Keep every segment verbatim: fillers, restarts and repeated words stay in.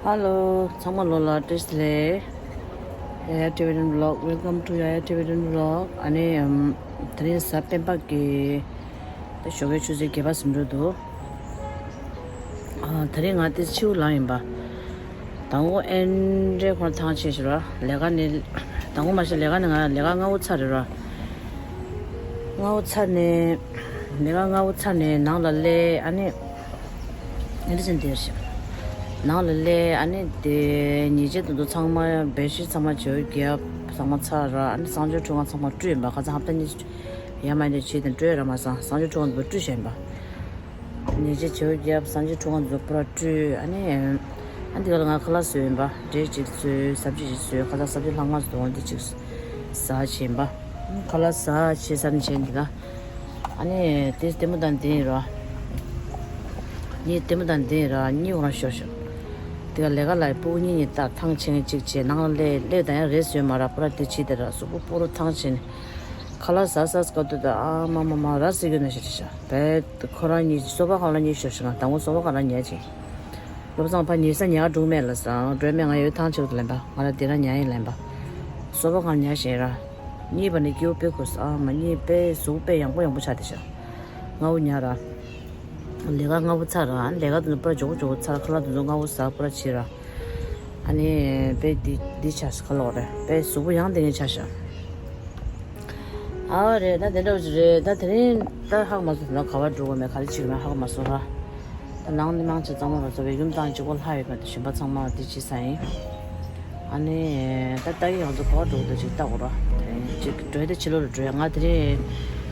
Hello, ཚང་མ་ལོ་ལ་བཀྲ་ཤིས་བདེ་ལེགས། Yaya Tibetan Vlog, welcome to Yaya Tibetan Vlog. ཨ་ནི་ཨམ། དེ་རིང་གཟའ་སྤེན་པ་གི་ད་ཞོགས་ཀའི་ཆུ་ཚོད་བརྒྱད་པ་ཟིན་འགྲོ་འདུག་ཨ། དེ་རིང་ང་དེ་ཕྱིའུ་ལངས་ཡིན་པ། དང་པོ་ཨེ་འདྲའི་ཁོང་ཐང་ཆད་ཤི་ར་ལས་ཀ་ནི། དང་པོ་མ་གཞི་ལས་ཀ་ནི་ང་ལས་ཀ་སྔ་པོ་ཚར་རེད་ར། སྔ་པོ་ཚར་ནས་ལས་ཀ་སྔ་པོ་ཚར་ནས་ནང་ལ་སླེབས། ཨ་ནི། ཨེ་འདྲ་ཅན་དེར་ཞིག་ནང་ལ་སླེབས། ཨ་ནི་དེ་ཉལ་ཆས་དེ་ཚོ་ཚང་མ་བེད་ཤི་ཚང་མ་བྱེའུ་རྒྱབ་ཚང་མ་ཚར་ར། ཨ་ནི་གསང་སྤྱོད་ཁྲུས་ཁང་ཚང་མ་བཀྲུས་ཡིན་པ། ཁ་སང་ཧབ་ཏ་གཉིས་ཡ་མ་ཡིན་དེ་བྱས་དེ་བཀྲུས་ར་མ་སང་གསང་སྤྱོད་ཁྲུས་ཁང་དེ་བཀྲུས་བཞག་ཡིན་པ། ཉལ་ཆས་བྱེའུ་རྒྱབ་གསང་སྤྱོད་ཁྲུས་ཁང་དེ་ཚོ་པུ་ར་བཀྲུས། ཨ་ནི་ཨ་འདི་ག་ལ་ང་ཁ་ལག་བཟོས་ཡིན་པ། འབྲས་གཅིག་བཟོས། ཟ་ཕྱེ་གཅིག་བཟོས། ཁ་སང་ཟ་ཕྱེ་ལྷག་མ་བཟོས་འོང་དེ་གཅིག་ཟ་བྱས་ཡིན་པ། ཁ་ལག་ཟ་བྱས་ཟ་ནི་བྱས་འདི་ག་ཨ་ནི་དེ་ལྟད་མོ་དང་འདི་ཡིན་ར། གཉིས་ལྟད་མོ་དང་འདི་ཡིན་ར། གཉིས་འོང་ཤོར་ཤོར། དེ་ག་ལས་ཀ་ལ་སྤུ་གུ་གཉིས་གཉིས་ལྟར་ཐང་ཆད་ངེས་གཅིག་བྱས་ནང་ལ་སླེབས་སླེབས་དང་ཡང་རེས་བཟོས་མ་ར། པུ་ར་དེ་བྱས་དེ་ར་གཟུགས་པོ་སྤུ་རུ་ཐང་ཆད་ནས་ཁ་ལག་ཟ་ཟ་སྐབས་དུས་ད་ཨ་མ་མ་མ་ར་ཟེར་རྒྱུ་ན་ཤ་ཤ་ཤ་བས། ཁོ་རང་གཉིས་སོ་པ་གང་ལ་གཉིས་ཤོར་ཤོར། ང་དང་པོ་སོ་པ་གང་ལ་ཉལ་ཅིང་། བློ་བཟང་ཕ་ཉལ་ས་ཉལ་འགྲོ་མེད་ལ་སང་འགྲོ་མེད། ང་ཡོད་ཐང་ཆད་དུ་ལེན་པ། ང་ལ་དེ་ར་ཉལ་ཡིན་ལེན་པ། སོ་པ་གང་ཉལ་ཞེས་ར། གཉིས་པ་ནི་སྐྱེ་བོ་དཔེ་ཁུ་ས་ཨ་མ་གཉིས་དཔེ་གཟུགས་དཔེ་ཡང་པོ་ཡང་པོ་ཆགས་དེ་ཤ། སྔ་པོ་ཉལ་ར། ལས་ཀ་སྔ་པོ་ཚར་ར། ལས་ཀ་དུ་པར་མགྱོགས་པོ་མགྱོགས་པོ་ཚར། ཁ་ལག་དུ་ཚོ་སྔ་པོ་ཟ་པར་བྱེད་ར། ཨ་ནི་དཔེ་འདི་འདི་ཆགས་ཁ་ལོག་རེད། དཔེ་གཟུགས་པོ་ཡང་དེ་ངས་ཆགས་ཤག་ཨ་རེད། ད་དེ་འདྲ་བ་ཞིག་རེད། ད་དེ་རིང་ད་ཧག་མ་སོང་། ད་ག་བར་འགྲོ་དགོས་མེད་ག་རེ་བྱེད་དགོས་མེད་ཧག་མ་སོང་ར། ད་ནང་ནི་མང་ཆེ་གཙང་མ་ར་ཚོ་བའི་ཡུམ་དང་གཅིག་པོ་ལྷ་ཡོད་པ་དེ་གཞན་པ་ཚང་མ་དེ་བྱེད་ས་ཡིན། ཨ་ནི་ད་ལྟ་གི་ང་ཚོ་ག་བར་འགྲོ་གི་འདུག་ཅིག་ལྟ་དགོས་ར། དེ་རིང་ཅིག་འགྲོ་ཡ་དེ་ཕྱི་ལོགས་ལ་འགྲོ་ཡ། ང་དེ་རིང་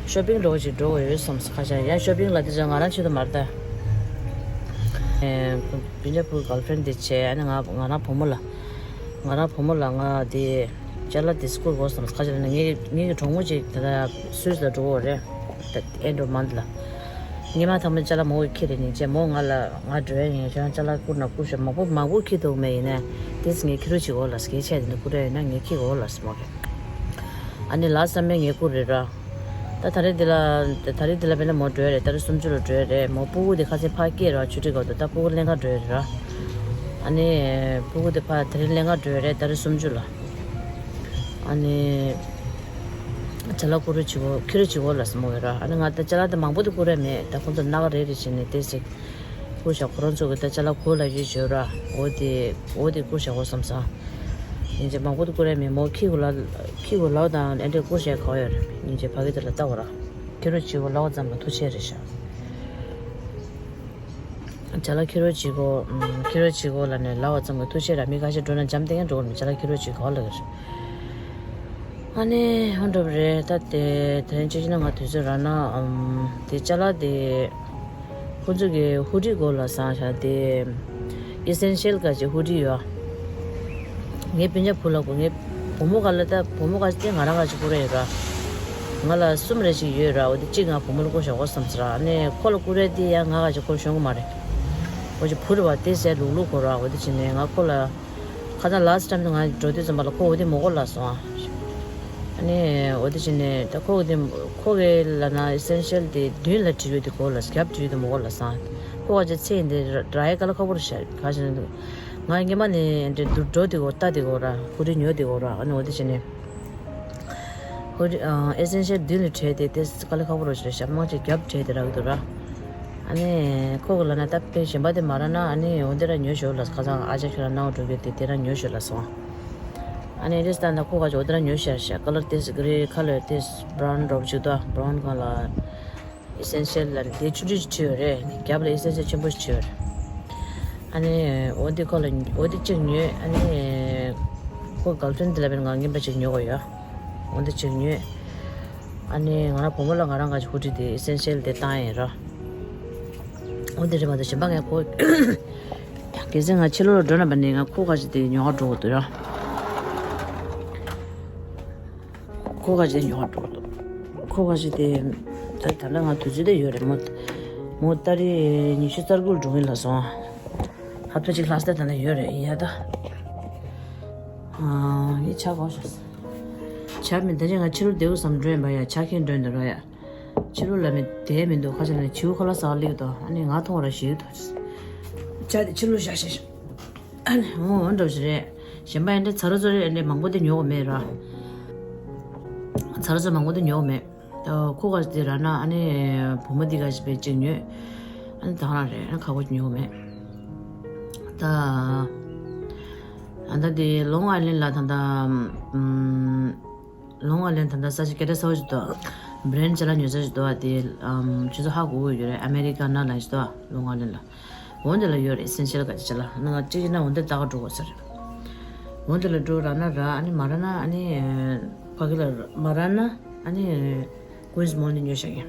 ཤོ་པིང་འགྲོ་གི་ཅིག་འགྲོ་དགོས་ཡོད་བསམ་ས་ཁ་ཤ་ཡ། ཤོ་པིང་ལ་དེ་ཚོ་ང་རང་ཆེད་དུ་མ་རེད་ད། བི་ཇ་པུར་གརལ་ཕྲེན་དེ་བྱས། ཨ་ནི་ང་ང་རང་བུ་མོ་ལ། ང་རང་བུ་མོ་ལ་ང་དེ་ཅ་ལག་དེ་སྐུར་དགོས་བསམ་ཁ་ཅིག་ལ་ནི་ངའི་ངའི་གྲོགས་མོ་ཅིག་ད་ལྟ་སུད་སི་ལ་འགྲོ་གི་རེད། ད་end of month ལ། ཉི་མ་ཐང་མ་ཅ་ལག་མང་པོ་ཁྱེར་རེད། ཉིན་བྱས་མོ་ང་ལ་ང་འགྲོ་ཡ་ཡིན། ཁྱོད་རང་ཅ་ལག་བསྐུར་ན་བསྐུར་ཤོག་མང་པོ་མང་པོ་ཁྱེར་འདུག་མེད་ཡིན་ནའི་དེས་ངས་ཁྱེར་རོགས་བྱེད་གོ་ལ། ངས་ཁྱེར་གོ་ལ་སྨོ་གི། ཨ་ནི་ལ་བསམ་མེད་ངས་བསྐུར་རེད་ར། ད་ད་རེས་འདི་ལ་ད་རེས་འདི་ལ་བས་ན་མོ་འགྲོ་ཡ་རེད། ད་རེས་སུམ་ཅུ་ལ་འགྲོ་ཡ་རེད། མོ་སྤུ་གུ་དེ་ཁ་སང་ཕར་སྐྱེས་ར་ཆུ་ཁྲིད་སྐབས་དུ། ད་སྤུ་གུ་ལེན་ག་འགྲོ་ཡ་རེད་ར། ཨ་ནི་སྤུ་གུ་དེ་ཕར་ད་རེས་ལེན་ག་འགྲོ་ཡ་རེད། ད་རེས་སུམ་ཅུ་ལ། ཨ་ནི་ཅ་ལག་བསྐུར་རོགས་བྱེད་གོ་ཁྱེར་རོགས་བྱེད་གོ་ལ་སྨོ་གི་ར། ཨ་ནི་ང་ད་ཅ་ལག་དེ་མང་པོ་དེ་བསྐུར་ཡ་མེད། ད་ཁོང་ཚོ་སྣ་ཁ་རེ་རེ་བྱས་ནས་དེ་ཟིག་བསྐུར་བཞག་ཁོ་རང་ཚོ་གི་ད་ཅ་ལག་གོ་ལ་ཡོད་བརྗོད་ར། འོ་དེ་འོ་དེ་བསྐུར་བཞག་གོ་བསམ་སོང་། ཡིན་གྱི་མང་པོ་དེ་བསྐུར་ཡ་མེད། མོ་ཁྱི་གུ་ལ་ཁྱི་གུ་ལའོ་དང་ཨེ་འདྲས་བསྐུར་བཞག་ག་བ་ཡོད་རེད། ཡིན་གྱི་ཕ་གི་དེ་ལ་ལྟ་བ་ར། ཁྱེར་རོགས་བྱེད་གོ་ལའོ་ཙམ་ལ་ཐུགས་ཆེ་རེད་ཤག་ཅ་ལག་ཁྱེར་རོགས་བྱེད་གོ་ཁྱེར་རོགས་བྱེད་གོ་ལ་ནས་ལའོ་ཙམ་གྱི་ཐུགས་ཆེ་ར། མི་ཁ་ཤས་འགྲོ་ན་འཇམ་ཐིང་ཐིང་འགྲོ་གོ་མི་ཅ་ལག་ཁྱེར་རོགས་བྱེད་གོ་ལ་གི་རེད། ཨ་ནི་ཧོན་འགྲོ་བ་རེད། ད་དེ་དེ་རིང་ཅི་ཞིག་ན་ང་དུས་ཚོད་རག་ན་ཨམ་དེ་ཅ་ལག་དེ་ཁོ་ཚོ་གི་ཧུ་ཌི་གོ་ལ་སང་ཤག་དེ་ཨི་སེན་ཤལ་ག་ཅིག་ཧུ་ཌི་ཡོད། ངའི་སྤུན་ཀྱག་བུ་ལ་གོ་ངའི་བུ་མོ་ག་ལ་ད་བུ་མོ་ག་ཅིག་ང་རང་ག་ཅིག་བསྐུར་ཡོད་ར། ང་ལ་གསུམ་རེ་ཅིག་ཡོད་ར། འོ་དེ་གཅིག་ང་བུ་མོ་ལ་བསྐུར་བཞག་གོ་བསམ་ཟེར་ར། ཨ་ནི་ཁོ་ལ་བསྐུར་ཡ་དེ་ཡང་ང་ག་ཅིག་ཁོ་ལ་ཤོང་གི་མ་རེད། འོ་ཅིག་བུ་རེད་བ། དེ་ཟས་ལུག་ལུག་གོ་ར། འོ་དེ་བྱས་ནས་ང་ཁོ་ལ་ཁ་སང་last time ང་འགྲོ་དུས་ཙམ་པ་ལ་ཁོ་འོ་དེ་མོ་གོ་ལ་སོང་ཨ། ཨ་ནི་འོ་དེ་བྱས་ནས་ད་ཁོ་གི་དེ་ཁོ་གི་ལ་ན་ཨི་སེན་ཤལ་དེ་མདུན་ལ་བྲིས་ཡོད་དེ་གོ་ལ། རྒྱབ་བྲིས་ཡོད་དེ་མོ་གོ་ལ་སོང་ཨ། ཁོ་ག་ཅིག་ཚེ་ཡིན་དེ་ར་ཡ་ག་ལ་ཁ་པོ་ར་ཤ་ག་ཅིག་ན་འདུག་ང་སྔོན་མ་ནས་འདྲེ་འདུག་འགྲོ་དེ་གོ་ལྟ་དེ་གོ་ར། ཧུ་ཌི་ཉོ་དེ་གོ་ར། ཨ་ནི་འོ་དེ་བྱས་ནས། ཧོ་ཨེ་སེན་ཤལ་མདུན་ལ་བྲིས་ཏེ་དེ་དཀའ་ལས་ཁག་པོ་རོ་ཞེས་ཞབས་མང་ཅིག་རྒྱབ་བྲིས་ཏེ་རག་གི་འདུག་ར། ཨ་ནི་ཁོ་གི་ལ་ན་ད་དཔེ་གཞན་པ་དེ་མ་རག་ན་ཨ་ནི་འོ་འདི་ར་ཉོ་ཞོར་ལ་ཁ་སང་ཨ་ཅག་ཁྱོད་རང་ནང་འགྲོ་གི་དེ་དེ་ར་ཉོ་ཞོར་ལ་སོང་། ཨ་ནི་རེས་ད་ད་ཁོ་ག་ཅིག་འོ་དེ་ར་ཉོ་ཤར་ཤར་ཀ་ལར་དེ་སི་གི་རེ་ཁ་ལར་དེ་སི་བྷ་རའུན་འདྲ་པོ་ཅིག་འདུག་བྷ་རའུན་གང་ལ། ཨི་སེན་ཤལ་ལ་དེ་ཆུང་ཆུང་ཞིག་བྲིས་ཡོད་རེད། རྒྱབ་ལ་ཨི་སེན་ཤལ་ཆེན་པོ་ཞིག་བྲིས་ཡོད་རེད། ཨ་ནི་འོ་དེ་ཁོ་ལ་འོ་དེ་གཅིག་ཉོས། ཨ་ནི་ཁོ་གརལ་ཕྲེན་དེ་ལ་བས་ང་རྔན་པ་ཅིག་ཉོ་དགོས་ཡོད། འོ་དེ་གཅིག་ཉོས། ཨ་ནི་ང་རང་བུ་མོ་ལ་ང་རང་ག་ཅིག་ཧུ་ཌི་དེ་ཨི་སེན་ཤལ་དེ་བཏང་ཡིན་ར། འོ་དེ་རེད་མ་གཏོགས་གཞན་པ་ངས་གོ་གལ་སྲིད་ང་ཕྱི་ལོགས་ལ་འགྲོ་ན་པ་ནི་ང་ཁོ་ག་ཅིག་དེ་ཉོ་ག་འགྲོ་དགོས་འདུག་ར། ཁོ་ག་ཅིག་ཉོ་བ་འགྲོ་འདུག་ཁོ་ག་ཅིག་དེ་ད་ད་ལྟ་ང་དུས་ཚོད་དེ་ཡོད་རེད་མོ། མོ་ཏ་རིག་ཉི་ཤུ་རྩ་དགུ་ལ་འགྲོ་གི་ལ་སོང་། ཧབ་ཏ་གཅིག་ལྷག་ས་ད་ལྟ་ཡོད་རེད་ཡ་ད། ཨ་ཡི་ཆ་གོ་ཤ་ཆ་མི་ད་ཅི་ང་ཕྱི་རུ་བདེའུ་བསམ་འགྲོ་ཡིན་པ་ཡ་ཆ་ཁྱེར་འགྲོ་འདུག་ར་ཡ། ཕྱི་རུ་ལ་མི་བདེ་མི་འདུག་ཁ་ཆ་ལ་ནི་བྱིའུ་ཁ་ལ་ཟག་ལེགས་དོ་ཨ་ནི་ང་མཐོང་བ་ར་ཞིག་དོ། ཆ་དེ་ཕྱི་རུ་བཞག་ཤ་ཤ། འོ་འདྲ་ཞིག་རེད། གཞན་པ་ཨེ་འདྲ་ཚ་རུ་ཚོ་རེད། ཨེ་འདྲ་མང་པོ་དེ་ཉོ་གི་མེད་ར། ཚ་རུ་ཚོ་མང་པོ་དེ་ཉོ་གི་མེད། ཨ་ཁོ་ག་དེ་ར་ན་ཨ་ནི་བུ་མོ་དེ་ག་ཞིག་པའི་གཅིག་ཉོས། ཨ་ནི་ད་རང་རེད། ཨ་ཁ་ཁོ་ཉོ་གི་མེད། ད་ཨ་ད་དེ་ལོང་ཨའི་ལན་ལ་ད་ད་ཨམ། ལོང་ཨའི་ལན་ད་ལྟ་ས་ཆ་སྐད་གྲགས་ཚ་བོ་ཞིག་འདུག་བྷི་རེན་ཌི་ཅ་ལག་ཉོ་ས་ཞིག་འདུག་བ། དེ་ཨམ་ཁྱོད་ཚོ་ཧ་གོ་གི་ཡོད་རེད། ཨ་མེ་རི་ཀ་ན་ལ་ཞིག་འདུག་བ། ལོང་ཨའི་ལན་ལ། འོ་འདི་ལ་ཡོད་རེད། ཨེ་སེན་ཤལ་ག་ཅི་ཅ་ལག་ནང་གཅིག་ཡིན་ན་འོ་འདི་ལྟ་ག་འགྲོ་དགོས་ས་རེད། འོ་འདི་ལ་འགྲོ་ར་ན་ར། ཨ་ནི་མ་ར་ན་ཨ་ནི་ཕ་གི་ལ་མ་ར་ན་ཨ་ནི་ཀུན་སི་མོལ་ནས་ཉོས་བཞག་གི།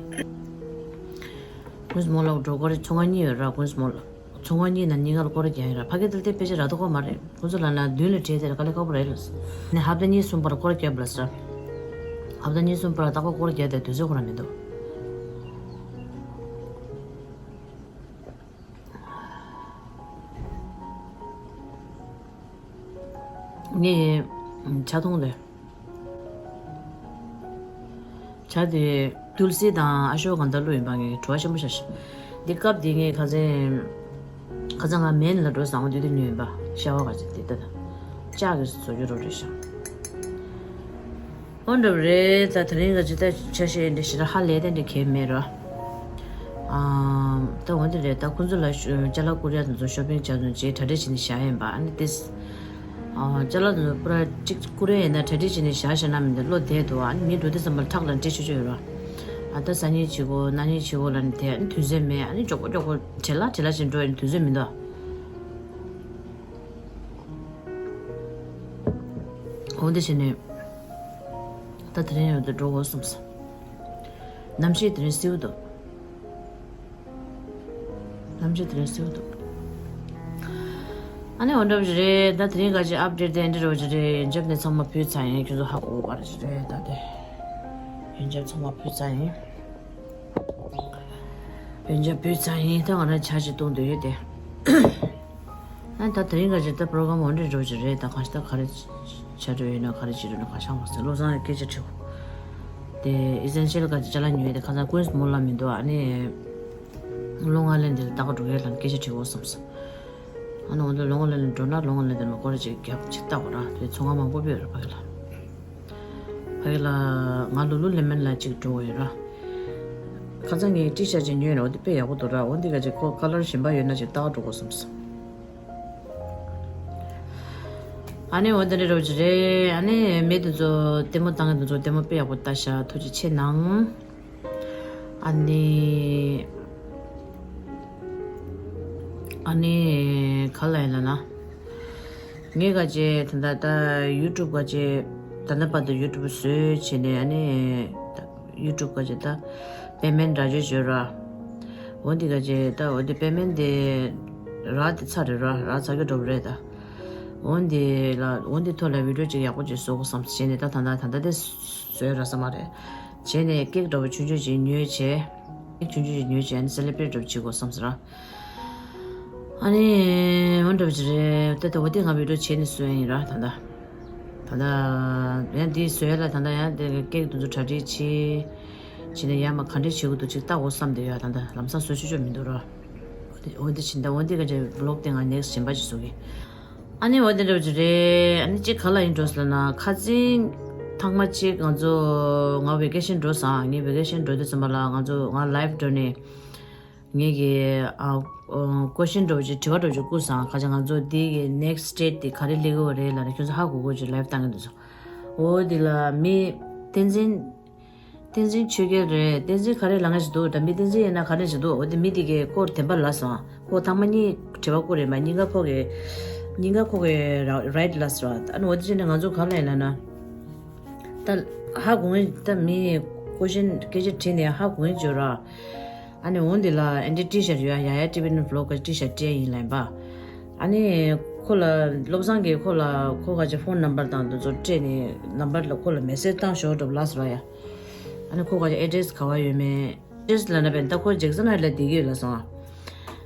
ཀུན་སི་མོལ་ལ་འགྲོ་དགོས་རེད། ཚོང་ཁང་གཉིས་ཡོད་ར་ཀུན་སི་མོལ་ལ། ཚོང་ཁང་གཉིས་ནང་གཉིས་ཀ་ལ་སྐོར་ར་རྒྱག་ཡིན་ར། ཕ་གི་དེ་ལ་དེ་ཕལ་ཆེར་རག་མདོག་ཁ་པོ་མ་རེད། ཁོ་ཚོ་ལ་ན་མདུན་ལ་བྲིས་དེ་ལ་དཀའ་ལས་ཁག་པོ་རེད་ལ། ནས་ཧབ་ཏ་གཉིས་གསུམ་བར་སྐོར་ར་རྒྱབ་ལ་ཟེར། ཧབ་ཏ་གཉིས་གསུམ་བར་རྟག་པར་སྐོར་ར་རྒྱག་དེ་དུས་ཚོད་ཁོ་རང་མི་འདུག་ངས་ཇ་འཐུང་ལེ། ཇ་དེ་ཏུལ་སི་དང་ཨ་ཤོ་ག་དྷ་བླུགས་ཡིན་པ། ངས་བྲོ་བ་ཆེན་པོ་བྱས་ཤག་འདི་སྐབས་འདི་ངས་ཁ་སང་ཁ་སང་ང་མེན་ལ་འགྲོ་བསམ་པ་དུས་དེ་ཉོས་ཡིན་པ། ཤ་བ་ག་ཅིག་དེ་ལྟ་ལྕགས་ཀྱི་བཟོ་རྒྱུ་རོ་རེད་ཤག་འོ་འདྲ་བ་རེད། ད་དེ་རིང་ག་ཅིག་ད་ཆ་ཤས་འདི་ཞེ་དྲག་ཧ་ལས་དེ་འདྲ་གས་མེད་ར། ཨ་ད་འོ་འདི་རེད། ད་ཁོང་ཚོ་ལ་ཤོ་ཅ་ལག་བསྐུར་ཡ་དེ་ཚོ་ཤོ་པིང་བྱ་དུས་རྗེས་གྲ་སྒྲིག་བྱས་ནས་བཞག་ཡིན་པ། ཨ་ནི་དེ། ཨ་ཅ་ལག་དེ་ཚོ་པུ་ར་གཅིག་བསྐུར་ཡ་ཡིན་ན་གྲ་སྒྲིག་བྱས་ནས་བཞག་བཞག་ན་མི་འདུག་བློ་བདེ་འདུག་ཨ་ནི་མི་འགྲོ་དུས་ཙམ་པ་ལ་ཁྲག་ལ་འདྲེ་ཆོ་ཆོ་ཡོད་ར། ཨ་ད་སང་ཉིན་བྱེད་དགོས། གནངས་ཉིན་བྱེད་དགོས་ལབ་ནས་དེ་ཨ་ནི་དུས་ཚོད་མེད། ཨ་ནི་མགྱོགས་པོ་མགྱོགས་པོ་བྲེལ་ལ་བྲེལ་ལ་བྱས་འགྲོ་ཡ་ནི་དུས་ཚོད་མི་འདུག་འོ་འདི་བྱས་ནས་ད་དེ་རིང་ཡོད་དུ་འགྲོ་དགོས་བསམ་སོང་། གནམ་གཤིས་དེ་རིང་བསིལ་བོ་འདུག་གནམ་གཤིས་དེ་རིང་བསིལ་བོ་འདུག་ཨ་ནི་འོ་འདྲ་བ་ཞིག་རེད། ད་དེ་རིང་ག་ཅིག་ཨབ་ཌེཊ་དེ་འདྲ་བ་ཞིག་རེད། ཡོན་ཆབ་ནས་ཚང་མ་ཕུལ་ཚར་ཡིན། ཁྱོད་ཚོ་ཧ་གོ་བ་ཞིག་རེད། ད་དེ་ཡོན་ཆབ་ཚང་མ་ཕུལ་ཚར་ཡིན། ཡོན་ཆབ་ཕུལ་ཚར་ཡིན། ད་ང་རང་ཇ་ཅིག་བཏུང་འདོད་ཡོད་དེ། ཨ་ད་དེ་རིང་ག་ཅིག་ད་པྲོ་གྷ་རམ་འོ་འདྲ་འགྲོ་ཅིག་རེད། ད་གང་ཞིག་ད་ག་རེ་བྱ་འགྲོ་ཡོད་ན་ག་རེ་བྱེད་འགྲོ་ན་གང་ཤང་མ་ཟེར། བློ་བཟང་སྐད་ཆ་དྲིས། དེ་ཨི་སེན་ཤལ་ག་ཅིག་ཅ་ལག་ཉོས་ཏེ་ཁ་སང་ཀུན་སི་མོལ་ལ་མི་འདུག་ཨ་ནི་ལོང་ཨའི་ལན་དེ་ལ་ལྟ་ག་འགྲོ་ཡོད་ལ་སྐད་ཆ་དྲིས་འོ་བསམ་སོང་། ཨ་ནི་འོ་འདི་ལོང་ཨའི་ལན་འགྲོ་ན་ལོང་ཨའི་ལན་དེ་ལ་སྐོར་ར་ཅིག་རྒྱབ་ཅིག་ལྟ་འོ་ར། དེ་ཚོང་ཁང་མང་པོ་ཡོད་ར་ཕ་གི་ལ། ཕ་གི་ལ་ང་ལུ་ལུ་ལེ་མན་ལ་ཅིག་འགྲོ་ཡོད་ར། ཁ་སང་ངས་ཊི་ཤར་ཊི་ཅིག་ཉོས་ནས་འོ་དེ་དཔེ་ཡག་པོ་འདུག་ར། འོ་འདི་ག་ཅིག་ཁོ་ཀ་ལར་གཞན་པ་ཡོད་ན་ཅིག་ལྟ་ག་འགྲོ་དགོས་བསམ་སོང་། ཨ་ནི་འོ་འདི་འདྲ་རོ་ཅིག་རེད། ཨ་ནི་མི་དེ་ཚོ་ལྟད་མོ་བཏང་མཁན་དེ་ཚོ་ལྟད་མོ་དཔེ་ཡག་པོ་ལྟ་ཤག་ཐུགས་རྗེ་ཆེ་གནང་། ཨ་ནི་ཨ་ནི་ག་ལ་ཡིན་ལ་ན། ངས་ག་ཅེ་ད་ལྟ་ད་ཡུ་ཊུབ་ག་ཅེ་ད་ལྟ་བར་དུ་ཡུ་ཊུབ་བཟོས་བྱས་ནས། ཨ་ནི་ཡུ་ཊུབ་ག་ཅེ་ད་པེ་མེན་ཊི་རག་རྒྱུ་བྱོས་ར། འོ་འདི་ག་ཅེ་ད་འོ་འདི་པེ་མེན་ཊི་དེ་རག་དེ་ཚར་རེད་ར། རག་ཚར་གི་འགྲོ་བ་རེད་ད། འོ་འདི་ལ་འོ་འདི་ཐོག་ལ་བི་ཌིའོ་ཅིག་ཡག་པོ་ཅིག་བཟོ་དགོས་བསམ་བྱས་ནས་ད་ད་ལྟ་ད་ལྟ་དེ་བཟོས་ར་ས་མ་རེད། བྱས་ནས་ཀེག་འདྲ་བོ་ཆུང་ཆུང་ཅིག་ཉོས་བྱས། ཀེག་ཆུང་ཆུང་ཅིག་ཉོས་བྱས་ཨ་ནི་སེ་ལེ་བྷི་རེཊ་འདྲ་བོ་བྱེད་དགོས་བསམ་ཟེར་ར། ཨ་ནི་འོ་འདྲ་བོ་ཅིག་རེད། ད་ལྟ་འོ་དེ་ང་བི་ཌིའོ་བྱས་ནས་བཟོས་ཡིན་ར། ད་ལྟ་ད་ལྟ་ཡང་འདི་བཟོས་ལ་ད་ལྟ་ཡང་དེ་ཀེག་དེ་ཚོ་གྲ་སྒྲིག་བྱེད། བྱས་ནས་ཡར་མར་ག་འདྲས་བྱེད་དགོས་འདུག་ཅིག་ལྟ་དགོས་བསམ་བསྡད་ཡོད། ད་ལྟ་ལམ་སང་བཟོ་ཆོག་ཆོག་མི་འདུག་ར། འོ་དེ་འོ་དེ་བྱིན་ད་འོ་དེ་ག་ཅེ་བི་ལོག་དེ་ང་ནེག་སི་གཞན་པ་ཅིག་བཟོ་གི། ཨ་ནི་འོ་དེ་འདྲ་བོ་ཅིག་རེད། ཨ་ནི་ཅིག་ག་ལ་ཡིན་འགྲོ་ཟེར་ལ་ན། ཁ་སང་ཐེངས་མ་ཅིག་ང་ཚོ་ང་ཝེ་ཀེ་ཤན་འགྲོ་སོང་། ངས་ཝེ་ཀེ་ཤན་འགྲོ་དུས་ཙམ་པ་ལ་ང་ཚོ་ང་ལའེབ་འགྲོ་ནས་ངས་ཀྱི་ཨ་ཀོ་ཤན་འདྲ་བོ་ཅིག་དྲི་བ་འདྲ་བོ་ཅིག་བསྐུར་སོང་། ཁ་ཅིག་ང་ཚོ་འདི་གི་ནེག་སི་ཊེབ་དེ་ག་རེ་སླེབས་ཀྱི་ཡོད་རེད་ལབ་ནས་ཁྱོད་ཚོ་ཧ་གོ་གོ་ཅིག་ལའེབ་བཏང་གི་འདུག་སོང་། འོ་དེ་ལ་མི་བསྟན་འཛིན། བསྟན་འཛིན་ཆོས་རྒྱལ་རེད། བསྟན་འཛིན་ག་རེ་ལབ་མཁན་ཞིག་འདུག་ད་མི་བསྟན་འཛིན་ཡིན་ན་ག་རེ་ཞིག་འདུག་འོ་དེ་མི་དེ་གས་ཁོ་བདེན་པ་ལབ་སོང་། ཁོ་ཐེངས་མ་གཉིས་དྲི་བ་བསྐུར་རེད་མ། གཉིས་ཀ་ཁོ་གས་གཉིས་ཀ་ཁོ་གས་ར་རའིཊ་ལབ་སོང་། ཨ་ནི་འོ་དེ་བྱས་ནས་ང་ཚོ་ག་ལ་ཡིན་ལབ་ན། ད་ཧ་གོ་མཁན་ད་མི་ཀོ་ཤན་སྐད་ཆ་དྲིས་ནས་ཧ་གོ་མཁན་བྱོས་ར། ཨ་ནི་འོ་འདི་ལ་ཨེ་འདྲའི་ཊི་ཤར་ཊི་ཡོད། ཡ་ཡ་ཊི་བི་ནི་བི་ལོག་གི་ཊི་ཤར་ཊི་སྤྲད་ཡིན་ལབ་ཡིན་པ། ཨ་ནི་ཁོ་ལ་བློ་བཟང་གིས་ཁོ་ལ་ཁོ་ག་ཅིག་ཕོན་ནམ་བར་དང་དེ་ཚོ་སྤྲད་ནས་ནམ་བར་ལ་ཁོ་ལ་མེ་སེ་ཇི་བཏང་ཤོག་འདྲ་བོ་ལབ་སོང་ར་ཡ། ཨ་ནི་ཁོ་ག་ཅིག་ཨེ་ཌི་རེ་སི་ག་བ་ཡོད་མེད། ཨེ་ཌི་རེ་སི་ལབ་ན་བས་ད་ཁོ་ཇེག་སན་ཧའེཊ་ལ་བསྡད་ཀྱི་ཡོད་ལབ་སོང་ཨ།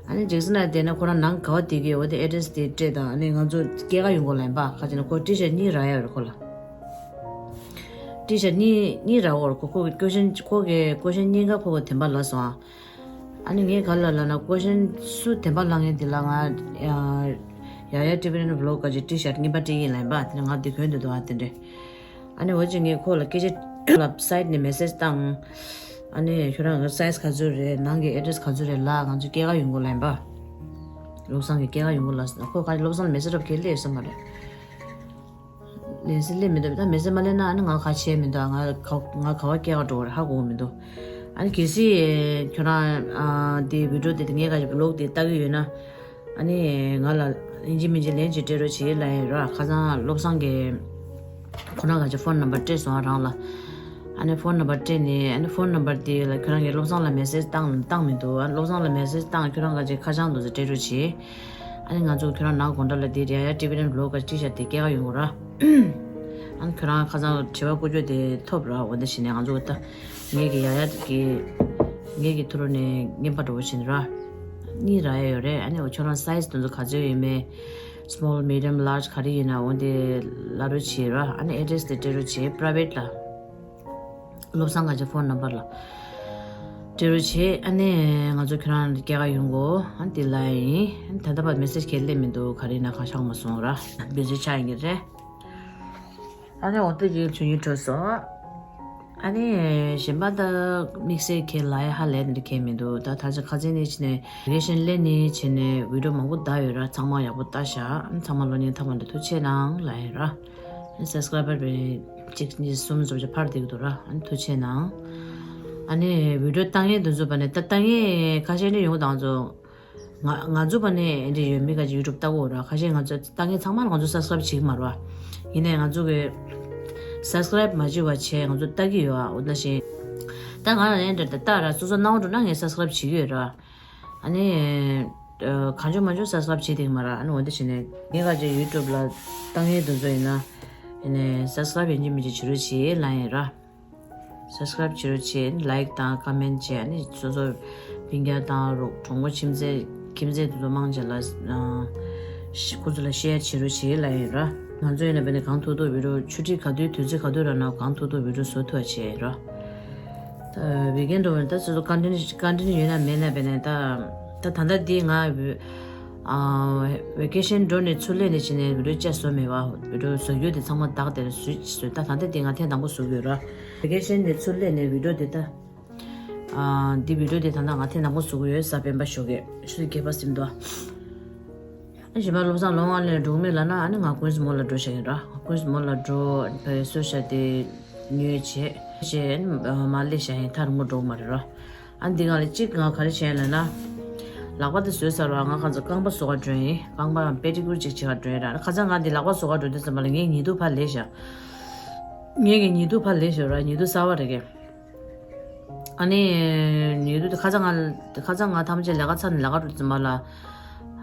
ཨ་ནི་ཇེག་སན་ཧའེཊ་བསྡད་ན་ཁོ་རང་ནང་ག་བ་བསྡད་ཀྱི་ཡོད། འོ་དེ་ཨེ་ཌི་རེ་སི་དེ་སྤྲད་དང་། ཨ་ནི་ང་ཚོ་སྐྱེལ་ག་ཡོང་དགོས་ལབ་ཡིན་པ། ཁ་ཅིག་ན་ཁོ་ཊི་ཤར་ཊི་གཉིས་རག་ཡོད་རེད་ཁོ་ལ། ཊི་ཤར་ཊི་གཉིས་གཉིས་རག་ཡོད་རེད་ཁོ། ཁོ་གི་ཀོ་ཤན་ཁོ་གི་ཀོ་ཤན་གཉིས་ཀ་ཁོ་གི་བདེན་པ་ལབ་སོང་ཨ། ཨ་ནི་ངས་ག་ལ་ལབ་ན་ཀོ་ཤན་སུ་བདེན་པ་ལབ་མཁན་དེ་ལ་ང་ཡ་ ཡ་ཡ་ཊི་བི་རན་བི་ལོག་ག་ཅིག་ཊི་ཤར་གཉིས་པ་སྤྲད་ཀྱི་ཡིན་ལབ་ཡིན་པ། དེ་ནས་ང་དེ་གོན་བསྡད་འདུག་ཨ་དེ་འདྲས། ཨ་ནི་འོ་ཅིག་ངས་ཁོ་ལ་སྐད་ཆ་ལ་སའིཊ་ནས་མེ་སེཇ་བཏང་། ཨ་ནི་ཁྱོད་རང་གི་སའིཛ་ག་ཚོད་རེད། ནང་གི་ཨེ་ཌི་རེ་སི་ག་ཚོད་རེད་ལབ། ང་ཚོ་སྐྱེལ་ག་ཡོང་དགོས་ལབ་ཡིན་པ། བློ་བཟང་གི་སྐྱེལ་ག་ཡོང་དགོས་ལབ་སོང་། ཁོ་ག་རེ་བློ་བཟང་ལ་མེ་སེཇ་རབ་ཁྱེར་སླེབས་ཡོད་ས་མ་རེད། མེ་སེཇ་སླེབས་མི་འདུག་ད་མེ་སེཇ་མ་སླེབས་ན་ཨ་ནི་ང་ག་བྱས་མི་འདུག་ང་ག་ང་ག་བ་སྐྱེལ་ག་འགྲོ་བ་རེད། ཧ་གོ་གི་མི་འདུག་ཨ་ནི་གལ་སྲིད་ཁྱོད་རང་ཨ་དེ་བི་ཌི་ཡོ་དེ་དེ་ངས་ག་ཅིག་བི་ལོག་དེ་ལྟ་གི་ཡོད་ན། ཨ་ནི་ང་ལ་ཡིན་གཅིག་མིན་གཅིག་ལན་ཅིག་སྤྲད་རོགས་བྱེད་ལབ་ཡིན་ར། ཁ་སང་བློ་བཟང་གིས་ཁོ་རང་ག་ཅིག་ཕོན་ནམ་བར་སྤྲད་སོང་ཨ་རང་ལ། ཨ་ནི་ཕོན་ནམ་བར་སྤྲད་ནས་ཨ་ནི་ཕོན་ནམ་བར་དེ་ལ་ཁྱོད་རང་གིས་བློ་བཟང་ལ་མེ་སེཇ་བཏང་བཏང་མི་འདུག་ཨ་ནི་བློ་བཟང་ལ་མེ་སེཇ་བཏང་། ཁྱོད་རང་ག་ཅིག་ཁ་བྱང་འདུག་ཟེར་སྤྲད་རོགས་བྱེད། ཨ་ནི་ང་ཚོ་ཁྱོད་རང་ནང་དགོང་དག་ལ་དེ་རེད་ཡ་ཡ་ཊི་བི་རན་བི་ལོག་ག་ཊི་ཤར་དེ་སྐྱེལ་ག་ཡོང་དགོས་ར། ཨ་ནི་ཁྱོད་རང་ཁ་སང་དྲི་བ་བཀོད་རྒྱུ་དེ་ཐོབ་ར། འོ་འདི་བྱས་ནས་ང་ཚོ་ད་ངེད་ཀྱི་ཡ་ཡ་གི་ངེད་ཀྱི་ཐུ་རུ་ནས་རྔན་པ་འདྲ་བོ་བྱས་ནས་ར། གཉིས་རག་ཡ་ཡོད་རེད། ཨ་ནི་འོ་ཁྱོད་རང་སའིཛ་དེ་ཚོ་ག་ཚོད་ཡོད་མེད། སི་མོལ་མི་ཌི་ཡམ་ལར་ཇི་ག་རེ་ཡིན་ན་འོ་འདི་ལབ་རོགས་བྱེད་ར། ཨ་ནི་ཨེ་ཌི་རེ་སི་དེ་སྤྲད་རོགས་བྱེད། པ་རའི་ཝེཊ་ལ། བློ་བཟང་ག་ཅིག་ཕོན་ནམ་བར་ལ་སྤྲད་རོགས་བྱེད། ཨ་ནི་ང་ཚོ་ཁྱོད་རང་སྐྱེལ་ག་ཡོང་གོ་ཨ་འདི་ལ་ཡིན། ཨ་ནི་ད་ལྟ་བར་མེ་སེཇ་ཁྱེར་སླེབས་མི་འདུག་ག་རེ་ཡིན་ན་གང་ཤེས་མ་སོང་ར། བི་ཟི་ཆགས་ཡིན་གྱི་རེད། ཨ་ནི་འོ་དེ་ཅིག་བྱུང་ཡིན་འགྲོ་སོང་། ཨ་ནི་གཞན་པ་ད་དམིགས་བསལ་ཁྱེད་ལ་ཡ་ཧ་ལས་འདི་ཁྱེད་མི་འདུག་ད་ད་ཆ་ཁ་སང་ནས་བྱས་ནས་ཝེ་ཀེ་ཤན་སླེབས་ནས་བྱས་ནས་བི་ཌི་ཡོ་མང་པོ་བལྟས་ཡོད་ར། ཚང་མ་ཡག་པོ་བལྟས་ཤག་ཨ་ནི་ཚང་མ་ལོ་གཉིས་ཐམ་པ་འདི་ཐུགས་ཆེ་གནང་ལབ་ཡིན་ར། ཨ་ནི་སབ་སི་ཀ་རའི་བར་བས་གཅིག་གཉིས་གསུམ་བཟོ་བྱ་ཕར་བསྡད་ཀྱི་འདུག་ར། ཨ་ནི་ཐུགས་ཆེ་གནང་། ཨ་ནི་བི་ཌི་ཡོ་བཏང་ཡས་འདི་ཚོ་བ་ནས་ད་བཏང་ཡས་ཁ་ཤས་འདྲ་ཡོང་དང་ཚོ། ང་ང་ཚོ་བ་ནས་འདི་ཡོད་མི་ག་ཅིག་ཡུ་ཊུབ་ལྟ་གོ་ར། ཁ་ཤས་ང་ཚོ་ལྟ་མཁན་ཚང་མ་ལ་ང་ཚོ་སབ་སི་ཀ་རའིབ་བྱེད་ཀྱི་མ་རེད་བ། ཡིན་ནའི་ང་ཚོ་གི་སབ་སི་ཀ་རའིབ་མ་བྱེད་པ་བྱས་ང་ཚོ་ལྟ་གི་ཡོད་ཨ། འོ་ན་ཞེ་ད་ང་ལ་ཡན་འདྲ་ད་ལྟ་ར་སོ་སོ་སྣང་བ་འགྲོ་ན་ངས་སབ་སི་ཀ་རའིབ་བྱེད་ཀྱི་ཡོད་ར། ཨ་ནི་གང་བྱུང་མང་བྱུང་སབ་སི་ཀ་རའིབ་བྱེད་བསྡད་ཀྱི་མ་རེད། ཨ་ནི་འོ་འདི་བྱས་ནས་ངས་ག་ཅིག་ཡུ་ཊུབ་ལ་ལྟ་མཁན་དེ་ཚོ་ཡིན་ན་ཡིན་ནའི་སབ་སི་ཀ་རའིབ་ཡིན་གཅིག་མིན་གཅིག་བྱེད་རོགས་བྱེད་ལབ་ཡིན་ར། སབ་སི་ཀ་རའིབ་བྱེད་རོགས་བྱེད། ལའིཀ་དང་ཀོ་མེན་ཊི་བྱེད། ཨ་ནི་སོ་སོ་སྤུན་ཀྱག་དང་རོགས་གྲོགས་མོ་ཁྱིམ་མཚེས་ཁྱིམ་མཚེས་དེ་ཚོ་མང་ཆེ་ལ་ཨ་ཁོ་ཚོ་ལ་ཤེར་བྱེད་རོགས་བྱེད་ལབ་ཡོད་ར། ང་ཚོ་ཡིན་ན་བས་ནས་གང་ཐུབ་ཐུབ་བི་ཌི་ཡོ་ཆུ་ཚོད་ག་དུས་དུས་ཚོད་ག་དུས་རག་ན་གང་ཐུབ་ཐུབ་བི་ཌི་ཡོ་བཟོ་ཐུབ་པ་བྱེད་ཡོད་ར། ད་ཝི་ཀེན་འགྲོ་བ་ད་སོ་སོ་ཀོན་ཊེན་ཊི་ཀོན་ཊེན་ཊི་ཡོད་ན་མེད་ན་བས་ནས་ད་ད་ད་ལྟ་འདི་ང་ཨ་ཝེ་ཀེ་ཤན་འགྲོ་ནས་ཚུར་སླེབས་ནས་བྱས་ནས་བི་ཌི་ཡོ་བཅའ་བཟོ་མེད་པ། བི་ཌི་ཡོ་བཟོ་རྒྱུ་དེ་ཚང་མ་བདག་དེར་བཟོས་བཟོས། ད་ད་ལྟ་འདི་ང་ཐེངས་དང་པོ་བཟོ་གི་ཡོད་ར། ཝེ་ཀེ་ཤན་ནས་ཚུར་སླེབས་ནས་བི་ཌི་ཡོ་དེ་ད། ཨ་འདི་བི་ཌི་ཡོ་དེ་ད་ལྟ་ང་ཐེངས་དང་པོ་བཟོ་གི་ཡོད་ས། སྤེན་པ་ཞོགས་ཀས་ཆུ་ཚོད་བརྒྱད་པ་ཟིན་འདུག་ཨ་གཞན་པ་བློ་བཟང་ལོང་ཨ་ལེན་འགྲོ་གི་མེད་ལབ་ན་ཨ་ནི་ང་ཀུན་སི་མོལ་ལ་འགྲོ་བཞག་ཡིན་ར། ཀུན་སི་མོལ་ལ་འགྲོ་བའི་གསོལ་ཇ་དེ་ཉོས་བྱས་བྱས་ཨ་ནི་མ་སླེབས་བཞག་ཡིན། ཐག་རིང་པོ་འགྲོ་གི་མ་རེད་ར། ཨ་ནི་འདི་ག་ལ་གཅིག་ང་ག་རེ་བྱས་ལབ་ན། ལག་པ་དེ་བཟོས་ཚར་བ་ང་གང་ཚོ་རྐང་པ་བཟོ་ག་འགྲོ་ཡིན། རྐང་པ་པེ་ཌི་ཀུར་ཅིག་བྱེད་ག་འགྲོ་ཡིན་ར། ཁ་སང་ང་འདི་ལག་པ་བཟོ་ག་འགྲོ་དུས་ཙམ་པ་ལ་ངའི་ཉི་གདུགས་ཕར་ལས་བཞག་ངའི་གི་ཉི་གདུགས་ཕར་ལས་བཞག་ར། ཉི་གདུགས་གསར་བ་རེད་གི། ཨ་ནི་ཉི་གདུགས་དེ་ཁ་སང་ང་ཁ་སང་ང་ཐམས་ཅད་ལས་ཀ་ཚར་ནས་ལས་ཀ་འགྲོ་དུས་ཙམ་པ་ལ།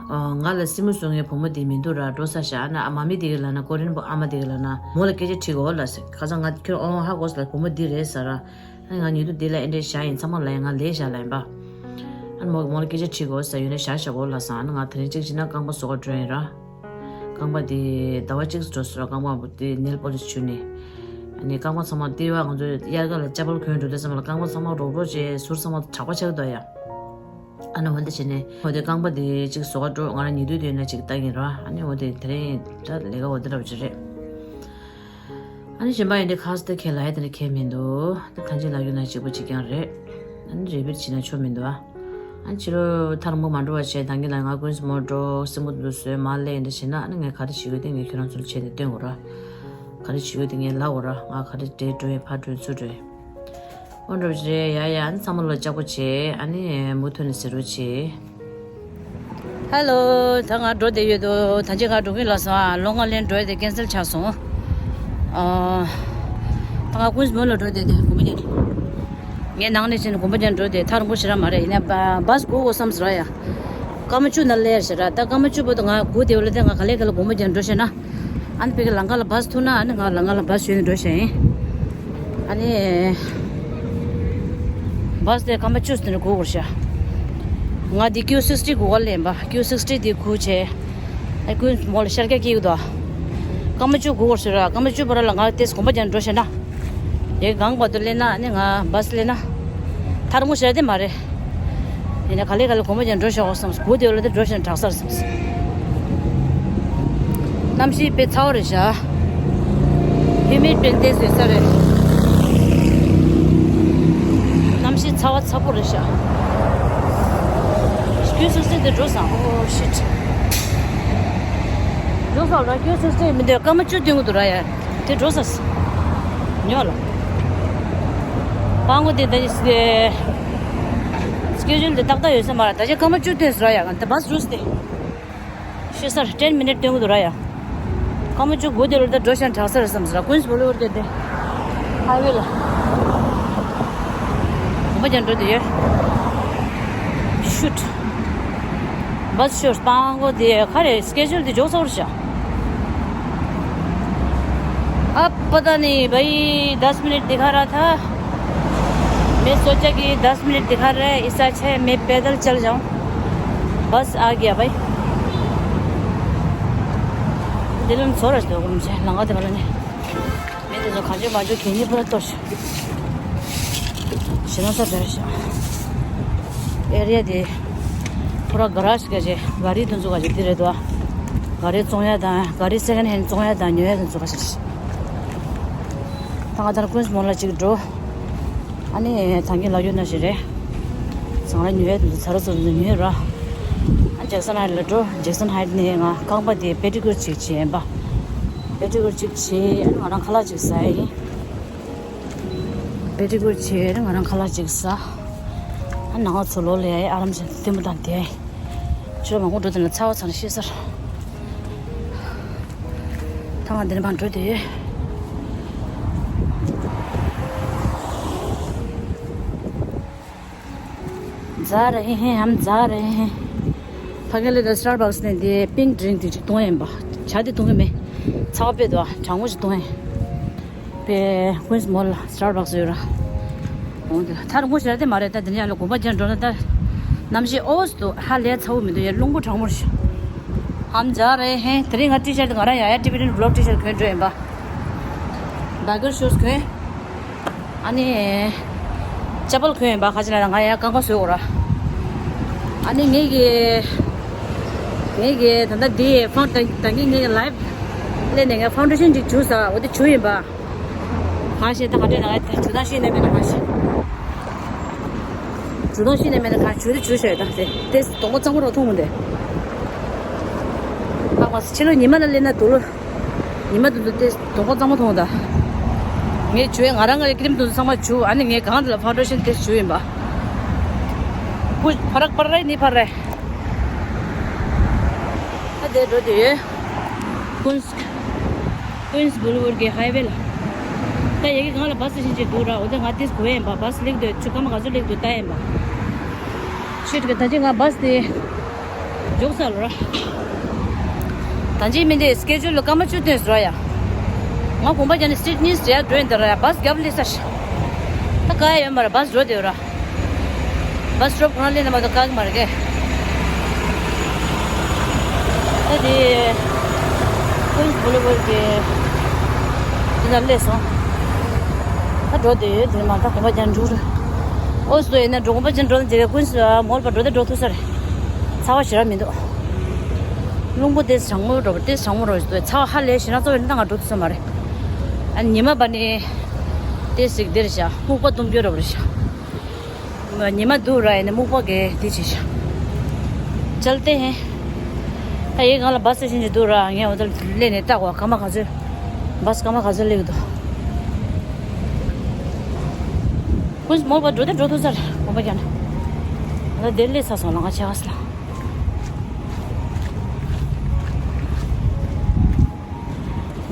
ང་ལ་སྲིང་མོ་བཟོ་མཁན་བུ་མོ་དེ་མི་འདུག་ར། འགྲོ་ས་བཞག་ཨ་ནི་ཨ་མ་མི་དེ་གི་ལབ་ན་ཀོ་རི་ཡན་བུ་ཨ་མ་དེ་གི་ལབ་ན་མོ་ལ་སྐད་ཆ་དྲིས་གོ་ལབ་ཟེར། ཁ་སང་ང་ཁྱོད་ཨོ་ཧ་གོ་ས་ལ་བུ་མོ་འདི་རེད་ཟེར་ར། ཨ་ནི་ང་ཉི་གདུགས་འདི་ལ་ཨེ་འདྲས་བཞག་ཡིན། ཚང་མ་ལ་ཡང་ང་ལས་བཞག་ལ་ཡིན་པ། ཨ་ནི་མོ་མོ་ལ་སྐད་ཆ་དྲིས་གོ་ཟེར། ཡོད་ན་བཞག་བཞག་གོ་ལབ་སོང་། ཨ་ནི་ང་དེ་རིང་གཅིག་བྱས་ན་རྐང་པ་བཟོ་ག་འགྲོ་ཡིན་ར། རྐང་པ་དེ་ཟླ་བ་གཅིག་འགྲོ་སོང་ར། རྐང་པ་དེ་ནེལ་པོ་ལིཤ་བྱུགས་ནས། ཨ་ནི་རྐང་པ་ཚང་མ་ལྟེ་བ་ང་ཚོ་དབྱར་ཁ་ལ་ཅ་པལ་གོན་འགྲོ་དུས་ཙམ་ལ་རྐང་པ་ཚང་མ་རོག་རོག་བྱས་ཟུར་ཚང་མ་དྲག་པོ་ཆགས་འདུག་ཡ། ཨ་ནི་འོ་འདི་བྱས་ནས་འོ་དེ་རྐང་པ་དེ་གཅིག་བཟོ་ག་འགྲོ། ང་རང་ཉི་གདུགས་དེ་ཡོད་ན་གཅིག་ལྟ་གིན་ར། ཨ་ནི་འོ་དེ་དེ་རིང་ད་ལས་ཀ་འོ་དེ་འདྲ་བ་ཅིག་རེད། ཨ་ནི་གཞན་པ་ཡིན་དེ་ཁ་སྟེ་ཁས་ལ་ཡ་དེ་འདྲ་ཁས་མི་འདུག་ད་ཐང་ཆེན་ལ་ཡོད་ན་གཅིག་པོ་གཅིག་རྐྱང་རེད། ཨ་ནི་རེ་བེད་བྱེད་ན་ཆོ་མི་འདུག་ཨ་ཨ་ནི་ཕྱི་ལོ་ཐག་རིང་པོ་མ་འགྲོ་བ་བྱས་ད་གིན་ལ་ང་ཀུན་སི་མོལ་འགྲོ། སྲིང་མོ་དེ་ཚོ་བཟོས་མར་སླེབས་ཡིན་འདྲ་བྱས་ན། ཨ་ནི་ངས་ག་རེ་བྱེད་དགོས་དེ་ངས་ཁྱོད་རང་ཚོ་ལ་བྱས་ནས་སྟོན་དགོས་ར། ག་རེ་བྱེད་དགོས་དེ་ངས་ལབ་དགོས་ར། ང་ག་རེ་འདྲེ་འགྲོ་ཡིན་ཕར་འགྲོ་ཡིན་ཚུར་འགྲོ་ཡིན། འོ་འགྲོ་བྱེད་རེད་ཡ་ཡ། ཨ་ནི་ཚང་མ་ལོ་ལྕགས་པོ་བྱེད། ཨ་ནི་མུ་མཐུད་ནས་ཟེར་རོགས་བྱེད། ཧེ་ལོ། ད་ང་འགྲོ་བསྡད་ཡོད་དོ། ད་ཅི་ང་འགྲོ་གིན་ལ་སོང་ཨ། ལོང་ཨ་ལེན་འགྲོ་ཡ་དེ་ཀེན་སེལ་ཆགས་སོང་། ཨ། ད་ང་ཀུན་སི་མོལ་ལ་འགྲོ་བསྡད་དེ་དགོན་པ་རྒྱག་ངའི་ནང་ནས་ཕྱིན་དགོན་པ་རྒྱག་འགྲོ་དེ་ཐག་རིང་པོ་ཞེ་དྲག་མ་རེད། ཡིན་ན་བ་བཱས་སྒུག་དགོས་བསམ་ཟེར་ཡ། སྐར་མ་བཅུ་ནང་སླེབས་ཟེར་ར། ད་སྐར་མ་བཅུ་བར་དུ་ང་སྒུག་བསྡད་པ་ལ་དེ་ང་ག་ལེ་ག་ལེ་དགོན་པ་རྒྱག་འགྲོ་ཤེས་ན། ཨ་ནི་ཕ་གི་ལམ་ཁ་ལ་བཱས་ཐུག་ན་ཨ་ནི་ང་ལམ་ཁ་ལ་བཱས་ཞོན་ནས་འགྲོ་ཤེས་ཡིན། ཨ་ནི་བཱས་དེ་སྐར་མ་བཅུ་ཙམ་ནས་སྒུག་དགོས་ཤག་ང་འདི་ཀིའུ་སིགས་ཊི་སྒུག་ག་སླེབས་པ། ཀིའུ་སིགས་ཊི་འདི་སྒུག་བྱས། ཨ་ཀུན་མོ་ལ་ཤར་སྐྱ་སྐྱེ་གི་འདུག་སྐར་མ་བཅུ་སྒུག་དགོས་ཤག་ར། སྐར་མ་བཅུ་བར་ལ་ང་དེས་དགོན་པ་རྒྱག་འགྲོ་ཤེས་ན། དེ་གང་བར་དུ་སླེབས་ན་ཨ་ནི་ང་བཱས་སླེབས་ན། ཐག་རིང་པོ་ཞེ་དྲག་དེ་མ་རེད། ཡིན་ན་ག་ལེ་ག་ལེ་དགོན་པ་རྒྱག་འགྲོ་ཤོག་བསམ། སྒུག་བསྡད་པ་ལ་དེ་འགྲོ་ཤེས་ན་དྲག་ས་རེད་བསམ། གནམ་གཤིས་དཔེ་ཚ་བ་རེད་ཤག་ཧིའུ་མིཌ་དཔེ་བསྡད་བཟོས་ས་རེད། གནམ་གཤིས་ཚ་བ་ཚ་པོ་རེད་ཤག་ཁྱོད་སུ་སུ་དེ་འགྲོ་སོང་། ཨོ་ཤིཊ། འགྲོ་སོང་ལ། ཁྱོད་སུ་སུ་མི་འདུག་སྐར་མ་བཅུ་བདུན་འདུག་ར་ཡ། དེ་འགྲོ་ས་ཉོ་ལ། སྤང་གོ་དེ་ད་ནི་སི་ཀེ་ཇུལ་དེ་ཏག་ཏག་ཡོད་ས་མ་རེད། ད་ཆ་སྐར་མ་བཅུ་བདུན་ཟེར་ར་ཡ། ད་བཱས་འགྲོ་སྟེ། ཤི་སར་ཊེན་མི་ནིཊ་སྟོན་གི་འདུག་ར་ཡ། སྐར་མ་བཅུ་དགུ་དེ་ལོ་ད་འགྲོ་ཤག་དྲག་ས་རེད་བསམ་ཟེར། ཀུན་སི་བོ་ལི་ཝུཌ་དེ་དེ་ཧའི་ཝེ་ལ། གོམ་པ་རྒྱག་འགྲོ་དེ་ཡོད། ཤུཊ། བཱས་ཤོར་སྤང་གོ་དེ་ག་རེ་སི་ཀེ་ཇུལ་དེ་འཇོག་ཚར་ཤག अब पता नहीं भाई, दस मिनट दिखा रहा था। मैं सोचा कि दस मिनट दिखा रहा है, इससे अच्छा है मैं पैदल चल जाऊं। बस आ गया भाई। दिलन सोरस दो गुम से लंगा दे बलने। मैं तो जो खाजो बाजो खेलने पर तो शिना सा डर शा। एरिया दे पूरा गराज का जे गाड़ी तुम जो का जे दे दो। गाड़ी चोंया दा, गाड़ी सेकंड हैंड चोंया दा, न्यू है तुम जो का। ད་ང་ད་ཀུན་སི་མོལ་ལ་ཅིག་འགྲོ། ཨ་ནི་ད་གིན་ལ་ཡོད་ན་ཞིག་རེད། ཚང་ར་ཉོས་ཡོད་འདུག་ཚ་ར་ཚོ་ཉོས་ཡོད་ར། ཨ་ཇེག་སན་ཧའིཊ་ལ་འགྲོ། ཇེག་སན་ཧའིཊ་ནས་ང་རྐང་པ་དེ་པེ་ཏི་ཀུར་ཅིག་བྱས་ཡིན་པ། པེ་ཏི་ཀུར་ཅིག་བྱས། ཨ་ནི་ང་རང་ཁ་ལག་ཅིག་ཟ་ཡིན། པེ་ཏི་ཀུར་བྱས། ཨ་ནི་ང་རང་ཁ་ལག་ཅིག་ཟ། ཨ་ནང་ང་ཚོ་ལོ་ལས་ཨ་རམ་ཞིག་ལྟད་མོ་དང་དེ། ཁྱོད་མང་པོ་འགྲོ་དེ་ན་ཚ་བ་ཚ་ན་ཤེས་ས་རེད། ད་ང་འདི་ནས་མར་འགྲོ་དེ། जा रहे हैं हम, जा रहे हैं। ཕ་གི་ལ་ད་སི་ཊར་བག་སི་ནས་དེ་པིང་ཌི་རིང་དེ་ཅིག་འཐུང་ཡིན་པ། ཇ་དེ་འཐུང་གི་མེད། ཚ་བ་དཔེ་འདུག་ཨ། གྲང་མོ་ཞིག་འཐུང་ཡིན། པའི་ཀུན་སི་མོལ་ལ་སི་ཊར་བག་སི་ཡོད་ར། འོང་དེ་ཐར་ངོ་ཤེས་ར་དེ་མ་རེད། ད་དེ་ནས་ཡར་ལ་གོམ་པ་རྒྱག་འགྲོ་ན་ད་གནམ་གཤིས་ཨོ་སི་དུ་ཧ་ལས་ཚ་བོ་མི་འདུག་ཡ། རླུང་པོ་གྲང་མོ་རེད་ཤག हम जा रहे हैं། དེ་རིང་ང་ཊི་ཤར་དེ་ང་རང་ཡ་ཡ་ཊི་བི་ཊི་བི་ལོག་ཊི་ཤར་གོན་འགྲོ་ཡིན་པ། བྷའི་ཀར་ཤུ་ཛི་གོན། ཨ་ནི་ཅ་པལ་གོན་ཡིན་པ། ཁ་ཅིག་ལ་ང་ཡ་རྐང་པ་བཟོས་འོ་ར། ཨ་ནི་ངེད་ཀྱི་ངེད་ཀྱི་ད་ལྟ་འདི་ཕོན་ད་ད་གིན་ངེད་ཀྱི་ལའིབ་ལས་ནས་ངས་ཕའུན་ཌེ་ཤན་ཅིག་བྱུགས་ས། འོ་དེ་བྱུགས་ཡིན་པ། གང་ཤེས་ད་ག་འདྲས་ན་ད་ཇུ་དང་ཤེས་ནས་མེད་ན་གང་ཤེས། ཇུ་དང་ཤེས་ནས་མེད་ན་གང་ཇུ་དེ་ཇུ་ཤེས་ད་དེ་དེ་གདོང་པ་གཙང་པོ་རོ་མཐོང་མོ་དེ། ཨ་མ་ཕྱི་ལོ་ཉི་མ་ལ་སླེབས་ན་དུ་ལོ། ཉི་མ་དུ་དུ་དེ་གདོང་པ་གཙང་པོ་མཐོང་ད། ངས་ཇུ་ཡ་ང་རང་གི་ཀི་རིམ་དུ་ཚང་མ་ཇུ། ཨ་ནི་ངས་གང་དུ་ལ་ཕའུན་ཌེ་ཤན་དེ་ཇུ་ཡིན་པ། ཕར་རག་ཕར་རེད་ནི་ཕར་རེད། ད་དེ་འགྲོ་དེ་ཡོད། ཀུན་སི། ཀུན་སི་བོ་ལི་ཝུཌ་གི་ཧའི་ཝེ་ལ། ད་ཡ་གི་སྒང་ལ་བ་སི་ཤིན་ཅིག་འདུག་ར། འོ་དེ་ང་དེ་གོ་ཡིན་པ། བ་སི་སླེབས་དུས་ཆུ་སྐར་མ་ག་ཚོད་སླེབས་འདུག་ལྟ་ཡིན་པ། ཤིཊ་གི་ད་ཅི་ང་བ་སི་དེ་འཇོག་ས་ལ་ར། ད་ཅི་མི་འདི་སི་ཀེ་ཇུལ་ལ་སྐར་མ་བཅུ་བདུན་ཟེར་བ་ཡ། ང་གོམ་པ་རྒྱག་ནས་སི་ཊི་ཊི་གཉིས་ཟེར་ཡ་འགྲོ་ཡིན་ད་ར་ཡ། བ་སི་རྒྱབ་སླེབས་ས་ཤག་ད་ག་ཡ་ཡོད་མ་ར། བ་སི་འགྲོ་དེ་ཡོད་ར། བ་སི་སི་ཊོབ་གང་ལ་སླེབས་ན་མ་གཏོགས་བཀག་གི་མ་རེད་གས། ད་དེ་ཀུན་སི་བོ་ལི་ཝུཌ་གི་དེ་ན་སླེབས་སོང་། ད་འགྲོ་དེ་ཡོད་དེ་མ་ད་གོམ་པ་རྒྱག་འགྲོ་རེད། ཨོ་སི་དོ་ཡིན་ན་འགྲོ་གོམ་པ་རྒྱག་འགྲོ་ན་དེ་ག་ཀུན་སི་མོལ་བ་འགྲོ་དེ་འགྲོ་ཐུབ་ས་རེད། ཚ་བ་ཞེ་དྲག་མི་འདུག་རླུང་པོ་དེ་གྲང་མོ་འགྲོ་བ་དེ་གྲང་མོ་རོ་ཞིག་འདུག་ཚ་བ་ཧ་ལས་ཞེ་དྲག་ཚ་བ་ཡིན་ན་ད་ང་འགྲོ་ཐུབ་ས་མ་རེད། ཨ་ཉི་མ་བ་ནི་དེ་ཟིག་དེ་རེད་ཤག་སྨུག་པ་ཟླུམ་པོ་འདྲ་བོ་རེད་ཤག་ཉི་མ་འདུག་ར་ཡིན་ན་སྨུག་པ་གས་དེ་བྱེད་ཤག་ཅལ་ཏེ་ཧེ། ད་ཡའི་སྒང་ལ་བ་སི་ཤིན་ཅིག་འདུག་ར། ངས་འོ་དེར་སླེབས་ནས་བལྟ་གོ། སྐར་མ་ག་ཚོད། བ་སི་སྐར་མ་ག་ཚོད་སླེབས་ཀྱི་འདུག་ཀུན་སི་མོལ་བ་འགྲོ་དེ་འགྲོ་ཐུབ་ས་རེད། གོམ་པ་རྒྱག་ན། ད་དེར་སླེབས་ཚར་སོང་ལ། ང་ཆེ་བ་སི་ལ།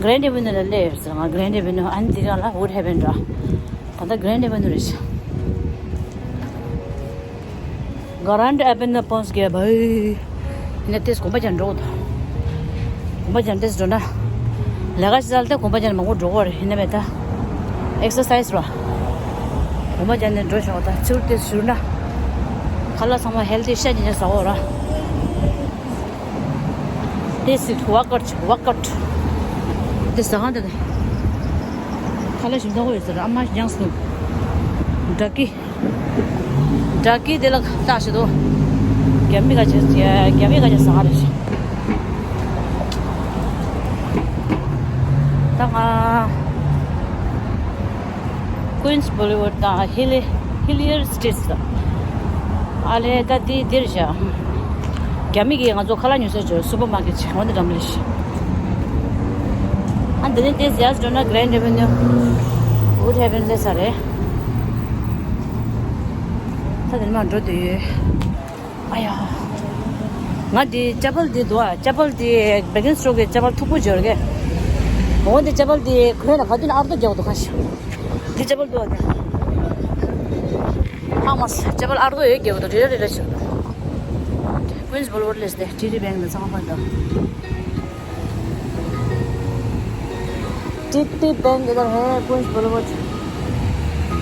གྷི་རེན་ཌི་ཨེ་ཝེ་ནུ་ལ་སླེབས་ཡོད་ཟེར། ང་གྷི་རེན་ཌི་ཨེ་ཝེ་ནུ། ཨ་ནི་དེ་ག་ལ་ཝུཌ་ཧེ་ཝེན་ར། ད་ལྟ་གྷི་རེན་ཌི་ཨེ་ཝེ་ནུ་རེད་ཤག་གྷི་རེན་ཌི་ཨེ་ཝེ་ནུ་པོན་སི་གེ་བྷའི། ཡིན་ན་ཏེས་གོམ་པ་རྒྱག་འགྲོ་དང་། གོམ་པ་རྒྱག་ཏེས་འགྲོ་ན། ལས་ཀ་ཞིག་ལ་ཏེ་གོམ་པ་རྒྱག་ནས་མང་པོ་འགྲོ་གི་རེད། ཡིན་ན་མེད་ད། ཨེག་སར་སའི་ཛི་ར། གོམ་པ་རྒྱག་ནས་འགྲོ་ཤོག་ད་ཚུར་ཏེས་བཞུར་ན། ཁ་ལག་ཚང་མ་ཧེལ་ཐི་ཤ་ཅན་ཅན་ཟ་འོ་ར། This is workout, workout. This is a hundred. ཁ་ལག་ཞིམ་ཐོག་ཡོད་ཟེར། ཨ་མ་ཡང་སུ། ཌ་ཀི། ཌ་ཀི་དེ་ལ་ལྟ་ཞིག་འདུག་རྒྱ་མི་ག་ཅིག་རྒྱ་མི་ག་ཅིག་ཟ་ག་རེད། ད་ང་Queens Boulevard དང་Hilli- Hillier Street དང་། ཨ་ལས་ད་དེ་འདིར་བཞག་རྒྱ་མི་གིས་ང་ཚོ་ཁ་ལག་ཉོ་ས་བྱོས། སུ་པར་མར་ཀེཊ་ཆེ་འོ་འདི་འགྲམ་ལས་ཤི། ཨ་འདི་ནི་དེ་ཟེར་ཡག་འགྲོ་ན་Grand Avenue Woodhaven སླེབས་ས་རེད། ད་དེ་ནས་མར་འགྲོ་འདོད་ཡོད། ཨ་ཡ། ང་འདི་ཅ་པལ་འདི་འདུག་ཨ། ཅ་པལ་འདི་Birkenstock གི་ཅ་པལ་མཐུག་པོ་འབྱོར་གི། འོ་འདི་ཅ་པལ་འདི་གོན་ན་ག་དུས་ན་ཨར་རྡོ་རྒྱག་འདུག་ཁ་ཤས། འདི་ཅ་པལ་འདུག་ཨ་འདི། ཧང་མ་སི་ཅ་པལ་ཨར་རྡོ་ཡོད་རྒྱག་འདུག་རི་ར་རི་ར་ཞིག Queens Boulevard སླེབས་ཏེ་ཊི་ཌི་བེང་ནས་ཚང་མ་ཕར་འདུག་ཊི་ཌི་བེང་इधर है Queens Boulevard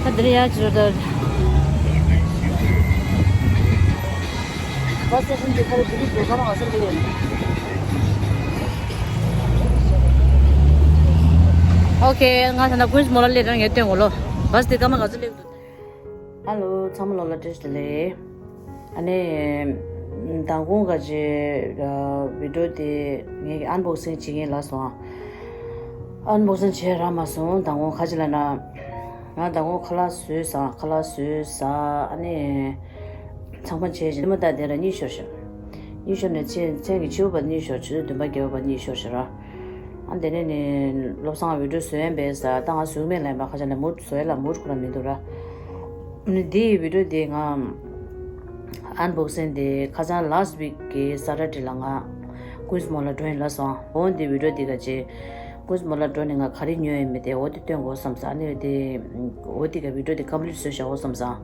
ད་འདིར་ཡ་ཅི་རོ་ད། Bus station དེ་ཁ་རེ་བུ་རིགས་དེ་ཚང་མ་ང་ཚོ་འདི་རེད། ཨོ་ཁེ། ང་ད་ན་Queens Mall ལ་སླེབས་རང་ངས་སྟོན་གོ་ལོ། Bus དེ་སྐར་མ་ག་ཚོད་སླེབས་འདུག་ཧ་ལོ། ཚང་མ་ལོ་ལ་བཀྲ་ཤིས་བདེ་ལེགས། ཨ་ནི་མདང་དགོང་ག་ཅི་video དེ་ངས་unboxing བྱེད་མཁན་ལ་སོང་། Unboxing བྱས་རག་མ་སོང་། མདང་དགོང་ག་ཅི་ལ་ན། ང་མདང་དགོང་ཁ་ལག་བཟོས་ཙང་། ཁ་ལག་བཟོས་ཙང་ཨ་ནི་ཚང་མ་བྱས་བྱས་མ་ད་དེ་ར་གཉིད་ཤོར་ཤག་གཉིད་ཤོར་ནས་མཚན་མཚན་གྱི་ཕྱི་པོ་བར་གཉིད་ཤོར། ཆུ་ཚོད་བདུན་པ་བརྒྱད་པ་བར་གཉིད་ཤོར་ཤག་ར། ཨ་དེ་ནས་ནི་བློ་བཟང་video བཟོ་ཡན་པས་ཟ། ད་ང་བཟོ་མེད་ལན་པ་ཁ་ཆ་ལ་མུར་བཟོ་ཡ་ལ་མུར་ཁོ་ར་མི་འདུག་ར། ཨ་ནི་དེའི་video དེ་ང་unboxing དེ་ཁ་སང་last week གི་Saturday ལ་ང་Queens Mall ལ་འགྲོ་ཡིན་ལ་སོང་། འོ་འདི་video དེ་ག་ཅེ། Queens Mall ལ་འགྲོ་ནས་ང་ག་རེ་ཉོས་ཡིན་མིན་དེ་འོ་དེ་སྟོན་དགོས་བསམ་ས། ཨ་ནི་དེ་འོ་དེ་ག་video དེ་complete བཟོས་བཞག་འོ་བསམ་ས།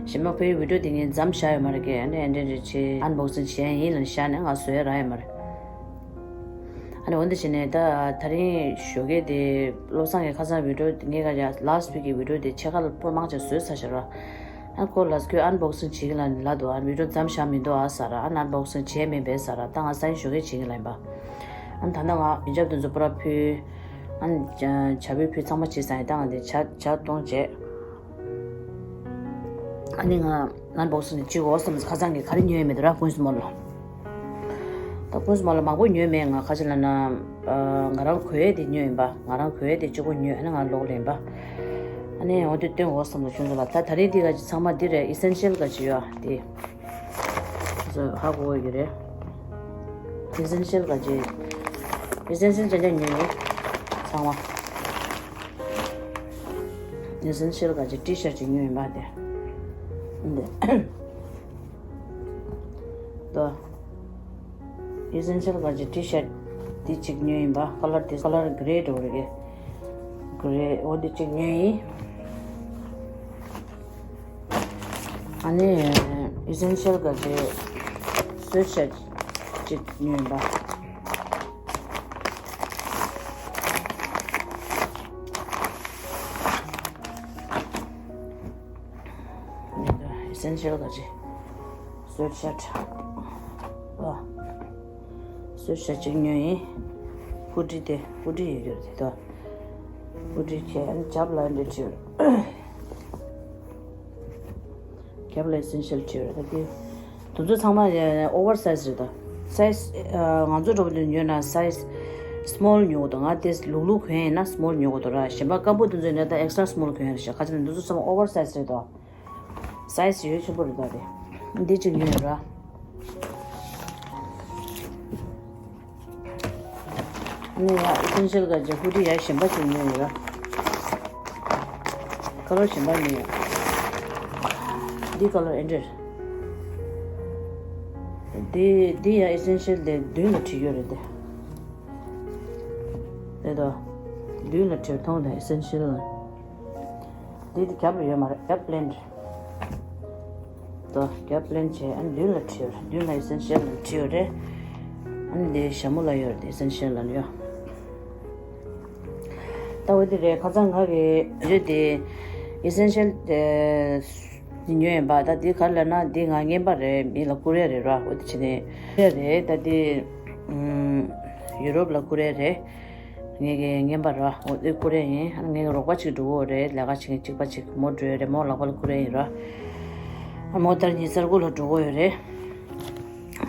གཞན་མ་ཕའི་video དེ་ངས་མཚམས་བཞག་ཡོད་མ་རེད་གས། ཨ་ནི་ཨ་འདྲ་འདྲ་ཆེ་unboxing བྱས་ཡིན་ལ་བཞག་ནས་ང་བཟོ་ཡ་རག་ཡོད་མ་རེད། ཨ་ནི་འོ་འདི་བྱས་ནས་ད་ད་རིང་ཞོགས་ཀས་དེ་བློ་བཟང་གི་ཁ་སང་video ངས་ག་ཡ་last week གི་video དེ་ཕྱེད་ཀ་ལ་པོར་མང་ཆེ་བཟོས་ཚར་ཤག་ར། ཨ་ཁོ་ལ་ཁོས་unboxing བྱེད་ཀྱི་ལ་ལ་འདུག་ཨ་video མཚམས་བཞག་མི་འདུག་ཨ་ཟེར། ཨ་ནི་unboxing བྱས་མེད་པས་ཟེར། ད་ང་སང་ཞོགས་ཀས་བྱེད་ཀྱི་ལ་ཡིན་པ། ཨ་ནི་ད་ལྟ་ང་མི་འཇབ་དེ་ཚོ་པུ་ར་ཕུལ། ཨ་ནི་ཇ་བོད་ཕུལ་ཚང་མ་བྱས་ཙང་ཡིན། ད་ང་དེ་ཇ་ཇ་གཏོང་བྱས། ཨ་ནི་ང་unboxing བྱེད་དགོས་བསམ། ཁ་སང་གི་ག་རེ་ཉོས་ཡོད་མེད་དུ་ར། Queens Mall ལ། ད་Queens Mall ལ་མང་པོ་ཉོས་མེད། ང་ཁ་ཆེ་ལ་ན་ང་རང་གོན་ཡས་དེ་ཉོས་ཡིན་པ། ང་རང་གོན་ཡས་དེ་གཅིག་པོ་ཉོས། ཨ་ནི་ང་ལོག་ལེན་པ། ཨ་ནི་འོ་དེ་སྟོན་དགོས་བསམ་ལ་ཁྱོད་ཚོ་ལ། ད་ད་རེས་འདི་ག་ཅི་ཚང་མ་འདི་རེད། Essential ག་ཅི་ཡོད་དེ། ཚོ་ཧ་གོ་གི་རེད། Essential ག་ཅི། Essential ཅན་ཅན་ཉོས་ཡོད་ཚང་མ། Essential ག་ཅི་T-shirt ཅིག་ཉོས་ཡིན་པ་དེ། འདི། ད། Essential ག་ཅི་T-shirt འདི་གཅིག་ཉོས་ཡིན་པ། color དེ་color grey འདྲ་བོ་རེད་གི། grey འོ་འདི་གཅིག་ཉོས་ཡིན། ཨ་ནི་Essential ག་ཅི་sweatshirt གཅིག་ཉོས་ཡིན་པ། Essential ག་ཅི་sweatshirt ཨ། sweatshirt གཅིག་ཉོས་ཡིན། hoodie དེ་hoodie ཡོད་ཡོད་དེ་ད། hoodie བྱས་ཨ་ནི་རྒྱབ་ལ་འདི་བྲིས་ཡོད། རྒྱབ་ལ་Essential བྲིས་ཡོད་ད་དེ། དེ་ཚོ་ཚང་མ་ཨེ་over size རེད་ད། size ཨ་ང་ཚོ་འདྲ་པོ་དེ་ཉོས་ན་size small ཉོ་གི་འདུག་ང་དེ་ལུག་ལུག་གོན་ཡིན་ན་small ཉོ་གི་འདུག་ར། གཞན་པ་སྐམ་པོ་དེ་ཚོ་ཡིན་ན་ད་extra small གོན་ཡ་རེད་ཤག་ཁ་ཅིག་ན་དེ་ཚོ་ཚང་མ་over size རེད་དོ། size ཡོད་ཆེན་པོ་རེད་ད་དེ། འདི་གཅིག་ཉོས་ཡོད་ར། ནི་ཡ་Essential ག་ཅི་hoodie ཡ་གཞན་པ་ཅིག་ཉོས་ཡོད་ར། color གཞན་པ་ཉོས་ཡོད། འདི་color ཨེ་འདྲ། འདི་འདི་ཡ་Essential དེ་མདུན་ལ་བྲིས་ཡོད་རེད་དེ། དེ་དོ། མདུན་ལ་བྲིས་མཐོང་དེ་Essential ལ། འདི་དེ་རྒྱབ་ལ་ཡོད་མ་རེད། རྒྱབ་ལེན་རེད། དོ་རྒྱབ་ལེན་བྱས་ཨ་ནི་མདུན་ལ་བྲིས་ཡོད་རེད། མདུན་ལ་Essential ལ་བྲིས་ཡོད་རེད། ཨ་ནི་འདི་ཞྭ་མོ་ལ་ཡོད་རེད། Essential ལ་ཡོད། ད་འོ་དེ་རེད། ཁ་སང་ང་གི་རེད་དེ་Essential དེ་ཉོས་ཡིན་པ། ད་འདི་ག་རེ་ལབ་ན་འདི་ང་རྔན་པ་རེད། མི་ལ་བསྐུར་ཡ་རེད་ར། འོ་དེ་བྱས་ནས་བསྐུར་ཡ་རེད། ད་འདི་ཨུམ་ཡུ་རོབ་ལ་བསྐུར་ཡ་རེད། ངེད་ཀྱི་རྔན་པ་ར། འོ་དེ་བསྐུར་ཡ་ཡིན། ཨ་ངེད་ཀྱི་རོགས་པ་གཅིག་འགྲོ་གི་རེད། ལས་ཀ་བྱེད་མཁན་གཅིག་པ་གཅིག་མོ་འགྲོ་ཡ་རེད། མོ་ལག་པ་ལ་བསྐུར་ཡ་ཡིན་ར། ཨ་མོ་ད་ཉི་ཤུ་རྩ་དགུ་ལ་འགྲོ་གི་ཡོད་རེད།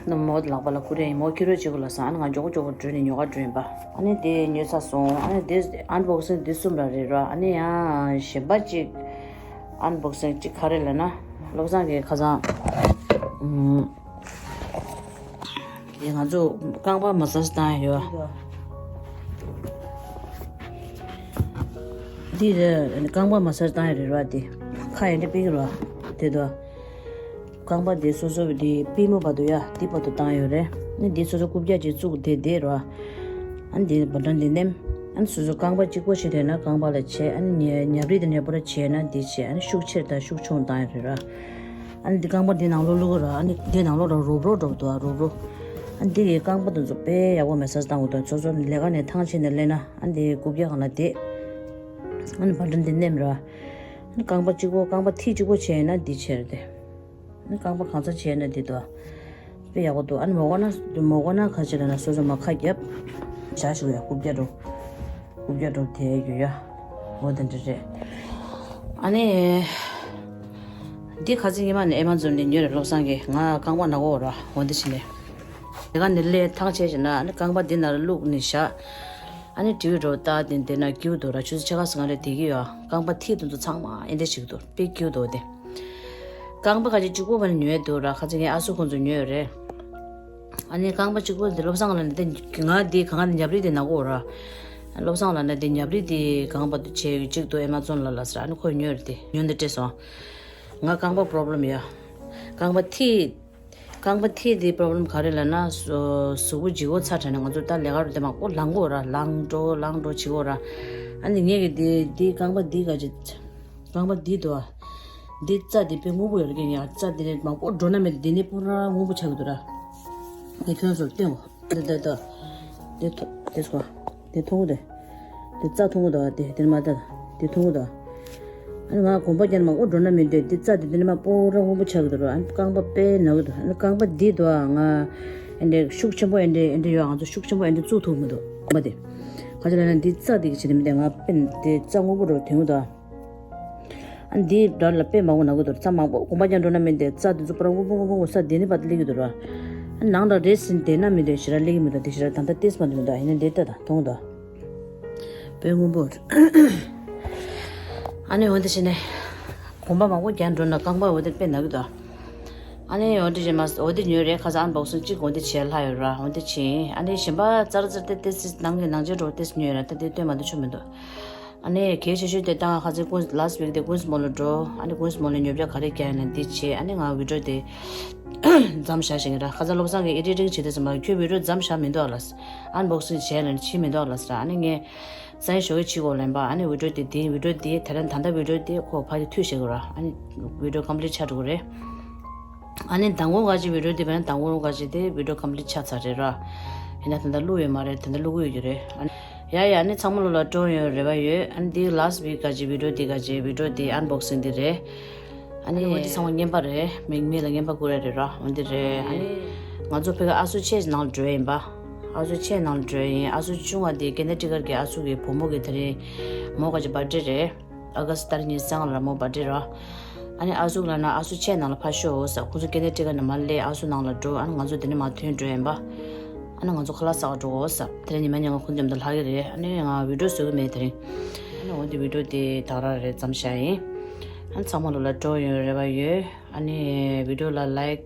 ནི་མོ་ལག་པ་ལ་ཁུར་ཡིན། མོ་ཁྱི་རོ་གཅིག་པོ་ལ་སང་ཨ་ནི་ང་མགྱོགས་མགྱོགས་འགྲོ་ནས་ཉོ་ག་འགྲོ་ཡིན་པ། ཨ་ནི་དེ་ཉོས་ཚར་སོང་། ཨ་ནི་དེ་ཨན་བོག་སིང་དེ་གསུམ་ལ་རེད་ར། ཨ་ནི་ཡང་གཞན་པ་གཅིག་ཨན་བོག་སིང་གཅིག་ག་རེ་ལབ་ན། བློ་བཟང་གི་ཁ་སང་ཨུམ། དེ་ང་ཚོ་རྐང་པ་མ་སཱ་ཇི་བཏང་ཡོད། འདི་རེད། རྐང་པ་མ་སཱ་ཇི་བཏང་ཡོད་རེད་ར། དེ་ཁ་ཡ་འདི་པིག་ར། དེ་དོ། རྐང་པ་དེ་སོ་སོ་དེ་པུས་མོ་བར་དུ་ཡ་དེ་བར་དུ་བཏང་ཡོད་རེད། ཨ་ནི་དེ་སོ་སོ་རྐུབ་བཀྱག་ཅིག་བཙུགས་དེ་བསྡད་ར། ཨ་ནི་དེ་བ་དྲང་དེ་མནན། ཨ་ནི་སོ་སོ་རྐང་པ་གཅིག་པོ་བྱས་དེ་ན་རྐང་པ་ལ་བྱས། ཨ་ནི་ཉ་ཉབ་རིས་དེ་ནས་པོ་ར་བྱས་ན་དེ་བྱས། ཨ་ནི་ཤུགས་ཆེར་དང་ཤུགས་ཆུང་བཏང་ཡོད་རེད་ར། ཨ་ནི་འདི་རྐང་པ་འདི་ནང་ལོགས་བླུག་ར། ཨ་ནི་འདི་ནང་ལོགས་ལ་རོབ་རོབ་འགྲོ་འདུག་ཨ། རོབ་རོབ། ཨ་ནི་འདི་གི་རྐང་པ་དེ་ཚོ་དཔེ་ཡག་པོ་མ་སཱ་ཇི་བཏང་དགོས་འདུག། སོ་སོ་ལས་ཀ་ནས་ཐང་ཆད་ནས་སླེབས་ན་ཨ་ནི་འདི་རྐུབ་བཀྱག་སྒང་ལ་བསྡད། ཨ་ནི་བ་དྲང་འདི་མནན་ར། ཨ་ནི་རྐང་པ་གཅིག་པོ་རྐང་པ་མཐིལ་གཅིག་པོ་བྱས་ན་འདི་བྱས་རེད་དེ། ཨ་ནི་རྐང་པ་གང་ཚ་བྱས་ན་འདི་འདུག་ཨ། དཔེ་ཡག་པོ་འདུག། ཨ་ནི་མོ་གོ་ན་མོ་གོ་ན་ཁ་ཅིག་ལ་ན་སོ་སོ་མ་ཁ་རྒྱབ། བཞག་ཞུ་ཡ་རྐུབ་བཀྱག་འགྲོ། རྐུབ་བཀྱག་འགྲོ་དེ་ཡོད་ཡ། འོ་དེ་འདྲ་རེད། ཨ་ནི། འདི་ཁ་སང་ཉི་མ་ནས་ཨེ་མ་ཛོན་ནས་ཉོས་རེད། བློ་བཟང་གིས་ང་རྐང་པ་ན་གོ་ར། འོ་འདི་བྱས་ནས། དེ་ག་ནས་སླེབས་ཐང་ཆད་བྱས་ན་ཨ་ནི་རྐང་པ་འདི་ནང་ལ་བླུགས་ནས་བཞག། ཨ་ནི་ཊི་ཝི་འགྲོ་ལྟ་དེ་འདི་ན་སྐྱིད་པོ་འདུག་ར། ཆུ་ཚོད་ཕྱེད་ཀ་ཟིན་ག་ལ་བསྡད་ཀྱི་ཡོད། རྐང་པ་མཐིལ་དེ་ཚོ་ཚང་མ་ཨེ་འདྲ་ཞིག་འདུག། དཔེ་སྐྱིད་པོ་འདུག་དེ། རྐང་པ་ཁ་ཅིག་གཅིག་པོ་བ་ནས་ཉོས་འདུག་ར། ཁ་ཅིག་ངའི་ཨ་སུ་ཁོང་ཚོ་ཉོས་རེད། ཨ་ནི་རྐང་པ་གཅིག་པོ་འདི་བློ་བཟང་ལ་ནི་དེ་ང་འདི་གང་ག་ནི་ཉབ་རིས་དེ་ན་གོ་ར། བློ་བཟང་ལ་ནི་དེ་ཉབ་རིས་དེ་གང་བར་དུ་བྱས་ཡོད་གཅིག་འདུག། ཨེ་མ་ཛོན་ལ་ལ་ཟེར། ཨ་ནི་ཁོས་ཉོས་རེད་དེ། ཉོ་འདི་སྤྲད་སོང་། ང་རྐང་པ་པོ་རོབ་ལེམ་ཡོད། རྐང་པ་མཐིལ། རྐང་པ་མཐིལ་དེའི་པོ་རོབ་ལེམ་ག་རེ་ལབ་ན། གཟུགས་པོ་ལྗིད་ཁོག་ཚ་དྲགས་ནས་ང་ཚོ་ད་ལས་ཀ་རུ་དེ་མང་པོ་ལངས་དགོས་ར། ལངས་འགྲོ་ལངས་འགྲོ་བྱེད་དགོས་ར། ཨ་ནི་ངས་ཀྱི་དེ་དེ་རྐང་པ་འདི་ག་ཅི། རྐང་པ་འདི་འདུག་ཨ། འདི་རྩ་འདི་དཔེ་སྔོན་པོ་ཡོད་རེད་ཀྱི། ཡ་རྩ་འདི་ནས་མང་པོ་འགྲོ་ན་མེད་འདི་ནས་པུ་ར་སྔོན་པོ་ཆགས་ཀྱི་འདུག་ར། འདི་ཁྱོད་ཚོར་སྟོན་གོ། འདི་འདི་འདི། འདི་ཐོ་འདི་སོ། འདི་མཐོང་གི་འདུག། འདི་རྩ་མཐོང་གི་འདུག་ཨ། འདི་འདི་མ་ལྟ། འདི་མཐོང་གི་འདུག་ཨ། ཨ་ནི་ང་གོམ་པ་རྒྱག་ན་མང་པོ་འགྲོ་ན་མི་འདོད། འདི་རྩ་འདི་འདི་ནས་མ་པོ་ར་སྔོན་པོ་ཆགས་ཀྱི་འདུག་ར། ཨ་ནི་རྐང་པ་དཔེ་ན་གི་འདུག། ཨ་ནི་རྐང་པ་འདི་འདུག་ཨ། ང་ཨེ་འདྲའི་ཤུགས་ཆེན་པོ་ཨེ་འདྲའི་ཨེ་འདྲའི་ཡོད། ང་ཚོ་ཤུགས་ཆེན་པོ་ཨེ་འདྲའི་བཙུགས་ཐུབ་མི་འདུག་རྐང་པ་དེ། ག་ཅི་ལབ་ན་འདི་རྩ་འདི་གི་ཆེད་དུ་མི་འདུག། ང་དཔེ་འདི་རྩ་སྔོན་པོ་འདྲ་བོ་དོན་གི་འདུག་ཨ། ཨ་འདིའི་བར་ལ་དཔེ་མང་པོ་ན་གི་འདུག། རྩ་མང་པོ་གོམ་པ་རྒྱག་འགྲོ་ན་མི་འདི་རྩ་འདི་ཚོ་པུ་ར་སྔོན་པོ་སྔོན་པོ་སྔོན་པོ་ས་འདི་ནས་བར་དུ་སླེབས་ཀྱི་འདུག་ར། ཨ་ནང་ལ་རེད་ཟིན་བསྡད་ན་མི་འདི་ཞེ་དྲག་སླེབས་ཀྱི་མི་འདུག། འདི་ཞེ་དྲག་ད་ལྟ་ཏིས་མ་འདུག་མི་འདུག། ཡིན་ན་འདི་ལྟ་དང་མཐོང་འདུག། དཔེ་སྔོན་པོ། ཨ་ནི་འོན་ཏེ་བྱས་ནས་གོམ་པ་མང་པོ་རྒྱག་འགྲོ་ན་རྐང་པ་འོ་དེ་དཔེ་ན་གི་འདུག། ཨ་ནི་འོ་དེ་བྱས་མ་འོ་དེ་ཉོས་རེད། ཁ་སང་ཨན་བོག་སིང་གཅིག་འོ་དེ་བྱས་ལྷག་ཡོད་ར། འོ་དེ་བྱས་ཨ་ནི་གཞན་པ་ཙར་ཙར་དེ་ཏིས་ནང་གི་ནང་ཆེན་འགྲོ་ཏིས་ཉོས་ར། ད་དེ་སྟོན་མ་འདུག་ཆོ་མི་འདུག། ཨ་ནི་གལ་ཆེ་ཤོས་དེ་ད་ང་ཁ་སང་ཀུན་ལཱ་སི་ཊི་ཝིག་དེ་ཀུན་སི་མོལ་ལ་འགྲོ། ཨ་ནི་ཀུན་སི་མོལ་ལ་ཉོ་ཆ་ག་རེ་རྒྱག་ཡིན་ན་འདི་བྱས། ཨ་ནི་ང་བི་ཌིའོ་དེ་མཚམས་བཞག་བཞག་གི་ར། ཁ་སང་བློ་བཟང་གིས་ཨེ་ཌི་ཊིང་བྱེད་དུས་ཙམ་པ་ཁྱོད་བི་ཌིའོ་མཚམས་བཞག་མི་འདུག་ཨ་ལགས། ཨན་བོག་སིང་བྱས་ལ་ནི་བྱེད་མི་འདུག་ཨ་ལགས་ཟེར། ཨ་ནི་ངས་སང་ཉིན་ཞོགས་ཀས་བྱེད་དགོས་ལབ་པ། ཨ་ནི་བི་ཌིའོ་དེ་དེ་བི་ཌིའོ་དེ་དེ་རིང་ད་ལྟ་བི་ཌིའོ་དེ་ཁོ་ཕ་གི་མཐུད་བཞག་གི་ར། ཨ་ནི་བི་ཌིའོ་ཀམ་པི་ལིཊ་ཆགས་འགྲོ་གི་རེད། ཨ་ནི་མདང་དགོང་ག་ཅིག་བི་ཌིའོ་དེ་བས་ན་མདང་དགོང་ག་ཅིག་དེ་བི་ཌིའོ་ཀམ་པི་ལིཊ་ཆགས་ཚར་རེད་ར། ཡིན་ན་ད་ལྟ་བླུགས་ཡོད་མ་རེད། ད་ལྟ་བླུགས་ཀྱི་ཡོད་ཀྱི་རེད། ཨ་ནི་ཡ་ཡ་ཨ་ནི་ཚང་མ་ལོ་ལ་སྤྲོ་ཡོང་རེ་བ་ཡོད། ཨ་ནི་འདི་ལཱ་སི་ཊི་ཝིག་ག་ཅིག་བི་ཌིའོ་འདི་ག་ཅིག་བི་ཌིའོ་འདི་ཨན་བོག་སིང་འདི་རེད། ཨ་ནི་འོ་འདི་ཚང་མ་རྔན་པ་རེད། མི་མི་ལ་རྔན་པ་བསྐུར་ཡ་རེད་ར། འོ་འདི་རེད། ཨ་ནི་ང་ཚོ་ཕ་གི་ཨ་སུ་ཆེ་ནང་ལ་འགྲོ་ཡིན་པ། ཨ་སུ་ཆེ་ནང་ལ་འགྲོ་ཡིན། ཨ་སུ་ཆུང་བ་དེ་ཀེ་ན་ཌ་ཀར་གི་ཨ་སུ་གི་བུ་མོ་གི་དེ་རིང་མོ་ག་ཅིག་བར་ཌེ་རེད། ཨ་ག་སི་ཊི་ཟླ་ཉི་ཤུ་རྩ་ལྔ་ལ་མོ་བར་ཌེ་ར། ཨ་ནི་ཨ་སུ་ལ་ན་ཨ་སུ་ཆེ་ནང་ལ་ཕར་ཤོག་ཟེར། ཁོ་ཚོ་ཀེ་ན་ཌ་ཀར་ནས་མར་སླེབས་ཨ་སུ་ནང་ལ་འགྲོ། ཨ་ནི་ང་ཚོ་དེ་ནས་མར་ཐོན་འགྲོ་ཡིན་པ། ཨ་ནི་ང་ཚོ་ཁ་ལག་ཟ་ག་འགྲོ་འོ་ཟེར། དེ་རིང་ཉི་མ་ཉིན་གང་ཁོ་ཚོ་མཉམ་དུ་ལྷག་གི་རེད། ཨ་ནི་ང་བི་ཌིའོ་བཟོ་གི་མེད་དེ་རིང་། ཨ་ནི་འོ་དེ་བི་ཌིའོ་དེ་དག་ར་རེད་མཚམས་བཞག་ཡིན། ཨ་ནི་ཚང་མ་ལོ་ལ་སྤྲོ་ཡོང་རེ་བ་ཡོད། ཨ་ནི་བི་ཌིའོ་ལ་ལའིཀ་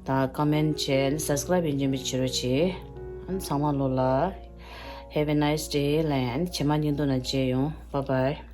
དང་ཀོ་མེན་ཊི་བྱས། ཨ་ནི་སབ་སི་ཀ་རའིབ་ཡིན་གཅིག་མིན་གཅིག་བྱེད་རོགས་བྱེད། ཨ་ནི་ཚང་མ་ལོ་ལ་Have a nice day ལན། ཨ་ནི་རྗེས་མ་བརྙན་ཐུང་ནང་མཇལ་ཡོང་། Bye bye།